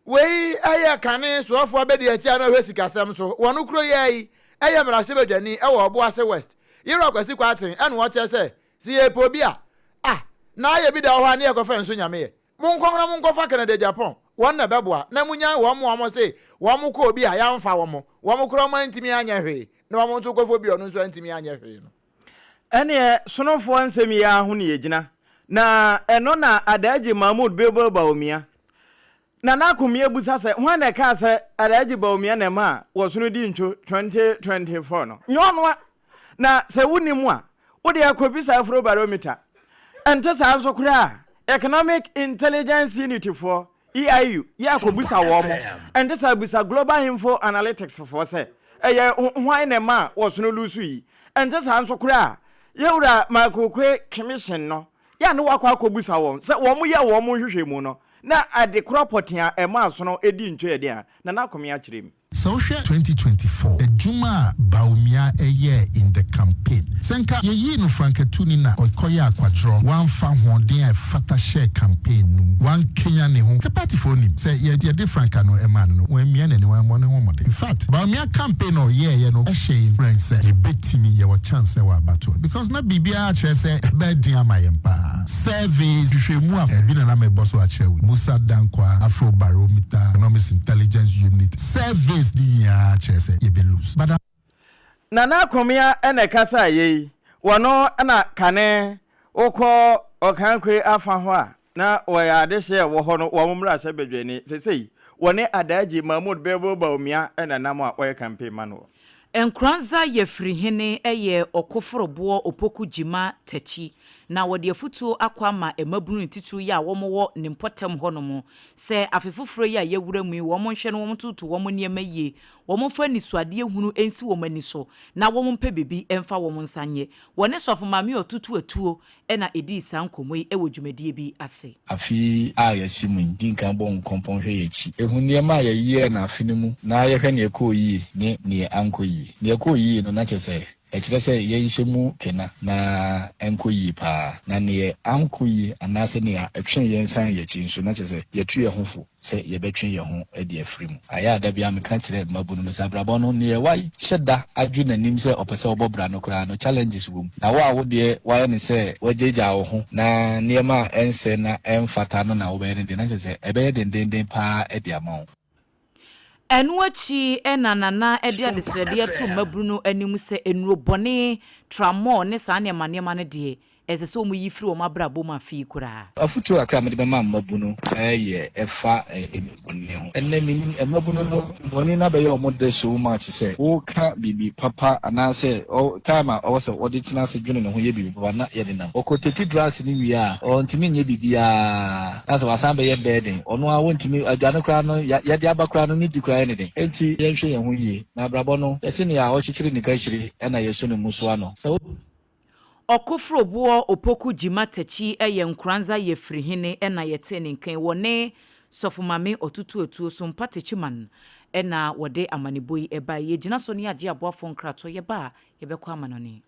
Wei yɛ kane soafoɔ abadiakyiri a na ɔhwɛ sikasɛm so wɔ no kuro yi ara yi yɛ mmarahyɛbadwani wɔ Obuasi West, Yerah Kwasi Kwarteng ɛna ɔkyerɛ sɛ sɛ yɛpɛ obi a ah na ayɛ bi da wɔ hɔ a ne yɛkɔfa nso nyame yɛ. Monkɔ na monkɔfa Kennedy Agyapong wɔn na ɛbɛboa na monyan wɔn a wɔn se wɔn kɔ obi a yɛamfa wɔn, wɔn koraa wɔn antumi anyɛ hwee na wɔn nso kɔfa obi a ɔno nso antumi anyɛ hwee no. Ɛneɛ Sonofoɔ nsɛm yi ara ho na yɛgyina, na ɛno na Adaagye Mahmood Bilbil Bawumia Nana Akomea bisa sɛ, Hwan na ɛkaa sɛ Alhaji Bawumia na ɛmaa wɔsono dii ntwo 2024 no? Nyɛ ɔno a! Na sɛ wonnim a, wo deɛ kɔbisa Afrobarometer. Ɛnte saa nso koraa a, Economic Intelligence Unit foɔ, EIU, yɛ akɔbisa wɔn. Ɛnte saa, bisa Global Info Analytics foɔ sɛ, ɛyɛ hwan na ɛmaa wɔsono lusu yi? Ɛnte saa nso koraa a, Yɛwura Michael Oquaye Commission no, yɛ a na wakɔ akɔbisa wɔn sɛ wɔyɛɛ wɔn nhwehwɛmu no, na ade korɔ pɔtee a ɛma asono di ntwo yɛ deɛn a, Nana Akomea kyerɛ mu. Sɛ wohwɛ 2024 adwuma a Bawumia yɛɛ in the campaign, sɛ nka yɛyii no frankatuni na ɔkɔyɛɛ akwadworɔ, wamfa ahoɔden a ɛfata hyɛɛ campaign no mu, wankenya ne ho, nka partyfoɔ nim sɛ yɛde franka no maa no no, wammia n'ani, wammɔ ne ho mmɔden. In fact, Bawumia campaign a ɔyɛeɛ no hyɛɛ yɛn nkuran sɛ yɛbɛtumi, yɛwɔ chance sɛ wɔ abatoɔ no because na biribiara kyerɛ sɛ ɛbɛyɛ den ama yɛn paa. Surveys, nhwehwɛmu a ɛbi na na mebɔ so akyerɛ wo yi, Musa Dankwa, Afrobarometer, Economist Intelligence Unit, surveys ne nyinaa kyerɛ sɛ yɛbɛ lose. But. Nana Akomea na ɛkasaeɛ yi, wɔno na kane wokɔ Ɔkankoe afa hɔ a na wɔyɛ adehyeɛ wɔ hɔ no wɔn mmarahyɛbadwani, sesei wɔne Adaagye Mahmood Bilbil Bawumia na ɛnam a wɔyɛ campaign ma noɔ. Nkoranza Yafirihene yɛ ɔkoforoboɔ Opoku Gyima Takyi na wɔde afutuo akɔ ama mmabunu ne titiriw yi a wɔn wɔ ne mpɔtam hɔ nom sɛ afe foforɔ yi a yɛawura mu yi wɔn nhwɛ na wɔn ntoto wɔn nneɛma yie, wɔn mfa anisoadeɛ hunu nsi wɔn ani so na wɔn mpɛ biribi mfa wɔn nsa nyɛ. Wɔne Sɔfo Maame Ɔtutu Atuo na ɛdii saa nkɔmmɔ yi wɔ dwumadie bi ase. Afe yi a yɛasi mu yi, di nkan bɔ wo nkɔmpɔn hwɛ yɛn akyi. Hu nneɛma a yɛyɛɛ no afe no mu na yɛhwɛ nea ɛkɔɔ yie ne nea ankɔ yie. Nea ɛkɔɔ yie no, na kyerɛ sɛ ɛkyerɛ sɛ yɛnhyɛ mu kena na ɛnkɔ yie paa. Na nea ankɔ yie anaasɛ nea ɛtwee yɛn san yɛn akyi nso, na kyerɛ sɛ yɛatu yɛn ho fo. sɛ yɛbɛtwe yɛn ho de afiri mu. Ayɛ a da biara meka kyerɛ mmabunu no sɛ abrabɔ no neɛ wahyɛ da adwo n'anim sɛ ɔpɛ sɛ ɔbɔ bra no koraa no challenges wɔ mu. Na wo a wo deɛ woayɛ no sɛ woagyaagyaa wo ho na nneɛma a ɛnsɛ na ɛmfata no na wobɛyɛ no deɛ na kyerɛ sɛ ɛbɛyɛ dendeenden paa de ama wo. Ɛno akyi na Nana de adesrɛdeɛ too mmabunu no anim sɛ nnuro bɔne, tramɔɔ ne saa nneɛma nneɛma no deɛ, ɛsɛ sɛ wɔyi firi wɔn abrabɔ mu afe yi koraa. Afotuo kakra a mede bɛma mmabunu yɛ ɛfa nnubɔne ho. Ɛnnɛ menim mmabunu no bɔne no abɛyɛ wɔn dɛ so much sɛ woka biribi papa anaasɛ time a ɔwɔ sɛ ɔde tena ase dwene ne ho yɛ biribi papa na yɛde nam. Ɔkɔ take drugs no wie a ɔntumi nyɛ biribiara na sɛ wasan bɛyɛ burden ɔno ara wɔntumi aduane koraa no yɛde aba koraa no ne di koraa yɛ ne den. Enti yɛnhwɛ yɛn ho yie na abrabɔ no yɛse nea ɔkyekyere ne kahyire na yɛsɔ ne mu soa no. Sɛ wo. Ɔkoforoboɔ Opoku Gyima Takyi yɛ Nkoranza Yefrihene na yɛtee ne nka yi wɔ ne Sɔfo Mame Ɔtutu Atuo so Mpa Takyiman na wɔde amanebɔ yi bae. Yɛgyina so ne yɛagye aboafoɔ nkratoɔ yɛba a yɛbɛkɔ amanɔne.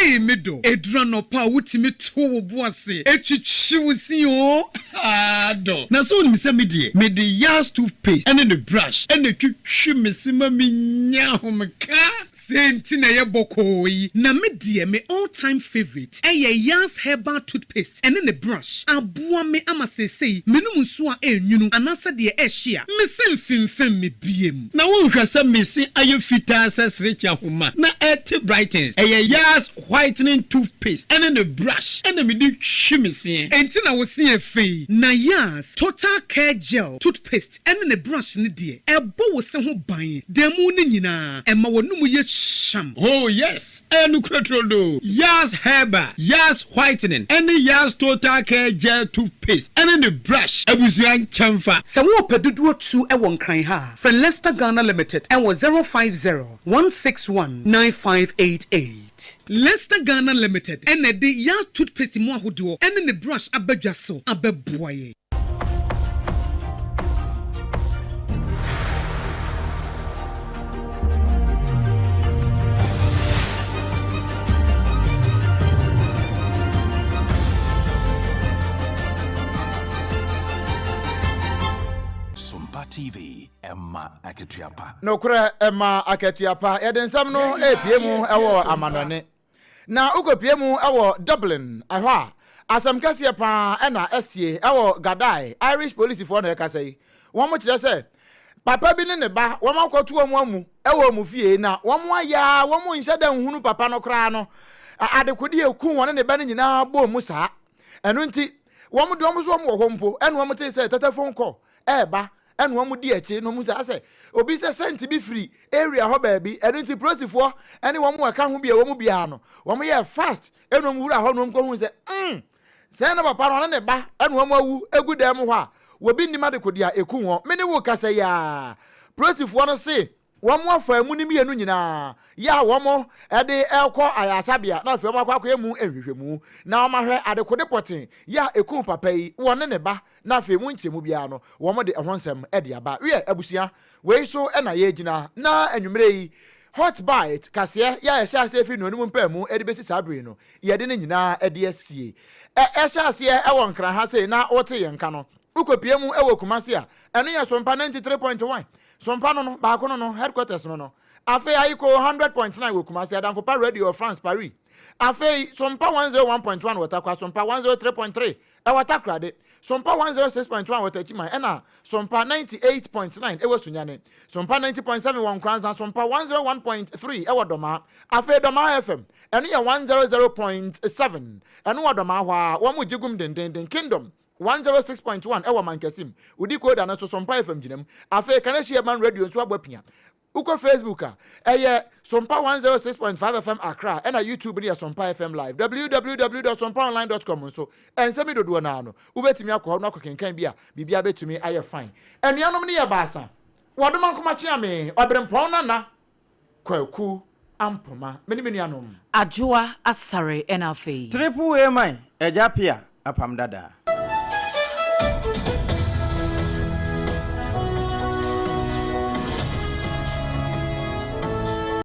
Ei me dɔ, ɛduru anɔpa a wotumi to wo bo ase twitwi wo se oo, haa dɔ. Na sɛ wonim sɛ me deɛ, mede Yas toothpaste ne ne brush na ɛtwitwi me se ma menya ahomeka. Sɛ nti na ɛyɛ bɔkɔɔ yi. Na me deɛ me all time favourite ɛyɛ Yaz herbal toothpaste ɛne ne brush. Aboa me ama seesei menom nsuo a ɛnwunu anaasɛ deɛ ɛhye a, me se mfemfem me biem. Na wonhwɛ sɛ me se ayɛ fitaa sɛ serekye ahoma na ɛte brightens. Ɛyɛ Yaz whitening toothpaste ɛne ne brush ɛna mede twi me seɛ. Enti na wo se yɛ fɛ yi. Na Yaz total care gel toothpaste ɛne ne brush no deɛ, ɛbɔ wo se ho ban da mu no nyinaa, ɛma w'anomu yɛ hyam. Oh yes, ɛyɛ nokorɛ turodoo. Yaz Herbal, Yaz Whitening ɛne Yaz Total Care Gel Toothpaste ɛne ne brush abusua nkyɛnfa. Sɛ worepɛ dodoɔ tu wɔ Nkran ha a, frɛ Lester Ghana Limited wɔ 050 161 9588. Lester Ghana Limited na ɛde Yaz Toothpaste mu ahodoɔ ne ne brush aba dwa so abɛboa yɛn. Sompa TV, ɛma akatua pa. Nokorɛ ɛma akatua pa. Yɛde nsɛm no repue mu wɔ amanɔne. Na wokɔpue mu wɔ Dublin, ɛhɔ a, asɛm kɛseɛ pa ara na asie wɔ Gardaí, Irish polisifoɔ na ɛrekasa yi. Wɔkyerɛ sɛ papa bi ne ne ba, wɔakɔto wɔn amu wɔ wɔn fie na wɔayɛ ara wɔnhyɛ da nhunu papa no koraa no, adekodeɛ a ɛku wɔne ne ba no nyinaa bɔɔ mu saa. Ɛno nti, wɔn de wɔn nso wɔn wɔ hɔ mpo, ɛna wɔn tee sɛ tetefon call ɛreba, ɛna wɔn di akyi na wɔn sɛ asɛ obi sɛ sɛnti bi firi area hɔ baabi, ɛno nti polisifoɔ ɛne wɔn a ɛka ho bi a wɔn biara no, wɔn yɛ fast ɛna wɔn wura hɔ na wɔn kɔhu sɛ mm sɛn na papa no ɔne ne ba ɛna wɔn awu egu dan mu hɔ a wɔbi nnim adekodeɛ a eku wɔn. Me ne wo kasa yi ara, polisifoɔ no se Wɔafa amu no mmienu nyinaa yɛ a wɔde rekɔ ayaresabea na afei wɔakɔ akɔyɛ mu nhwehwɛmu na wɔahwɛ adekode pɔtee yɛ a ekum papa yi, wɔne ne ba, na afei mu nkyerɛmu biara no, wɔde ɛho nsɛm de aba. Wiɛ, abusua, wei so na yɛregyina na anwummere yi Hot Bite kaseɛ yɛ a yɛhyɛ aseɛ firi nnɔnum mpaemu de bɛsi saa bere yi no, yɛde ne nyinaa de asie. Ɛhyɛ aseɛ wɔ Nkran ha sei na wote yɛn nka no, wokɔpue mu wɔ Kumasi a, ɛno yɛ Sompa 93.1. Sompa no no, baako no no, headquarters no no. Afei Ayiko 100.9 wɔ Kumasi, Adamfo Pa Radio wɔ France, Paris. Afei Sompa 101.1 wɔ Tarkwa, Sompa 103.3 ɛwɔ Takoradi, Sompa 106.1 wɔ Techiman, ɛna Sompa 98.9 ɛwɔ Sunyani. Sompa 90.7 wɔ Nkoranza, Sompa 101.3 ɛwɔ Dɔmaa. Afei Dɔmaa FM, ɛno yɛ 100.7, ɛno wɔ Dɔmaa hɔ ara, wɔn gye gum dendenden. Kingdom 106.1 wɔ Mankasim, wo decoder no nso Sompa FM gyina mu. Afei Kaneshie Urban Radio nso abɔ apia. Wokɔ Facebook a, ɛyɛ Sompa 106.5 FM Accra, ɛna YouTube no yɛ Sompa FM Live. www.sompaonline.com nso, nsɛm yi dodoɔ no ara no, wobɛtumi akɔ hɔ na wakɔkenkan bi a, biribiara bɛtumi ayɛ fine. Anuanom no yɛ baasa, Wɔdomankoma Kyeame, Ɔberempɔn Nana, Kwaku Ampoma, me ne me nuanom. Adwoa Asare ɛna afei. Triple A man, Agya Pia, apam dadaa.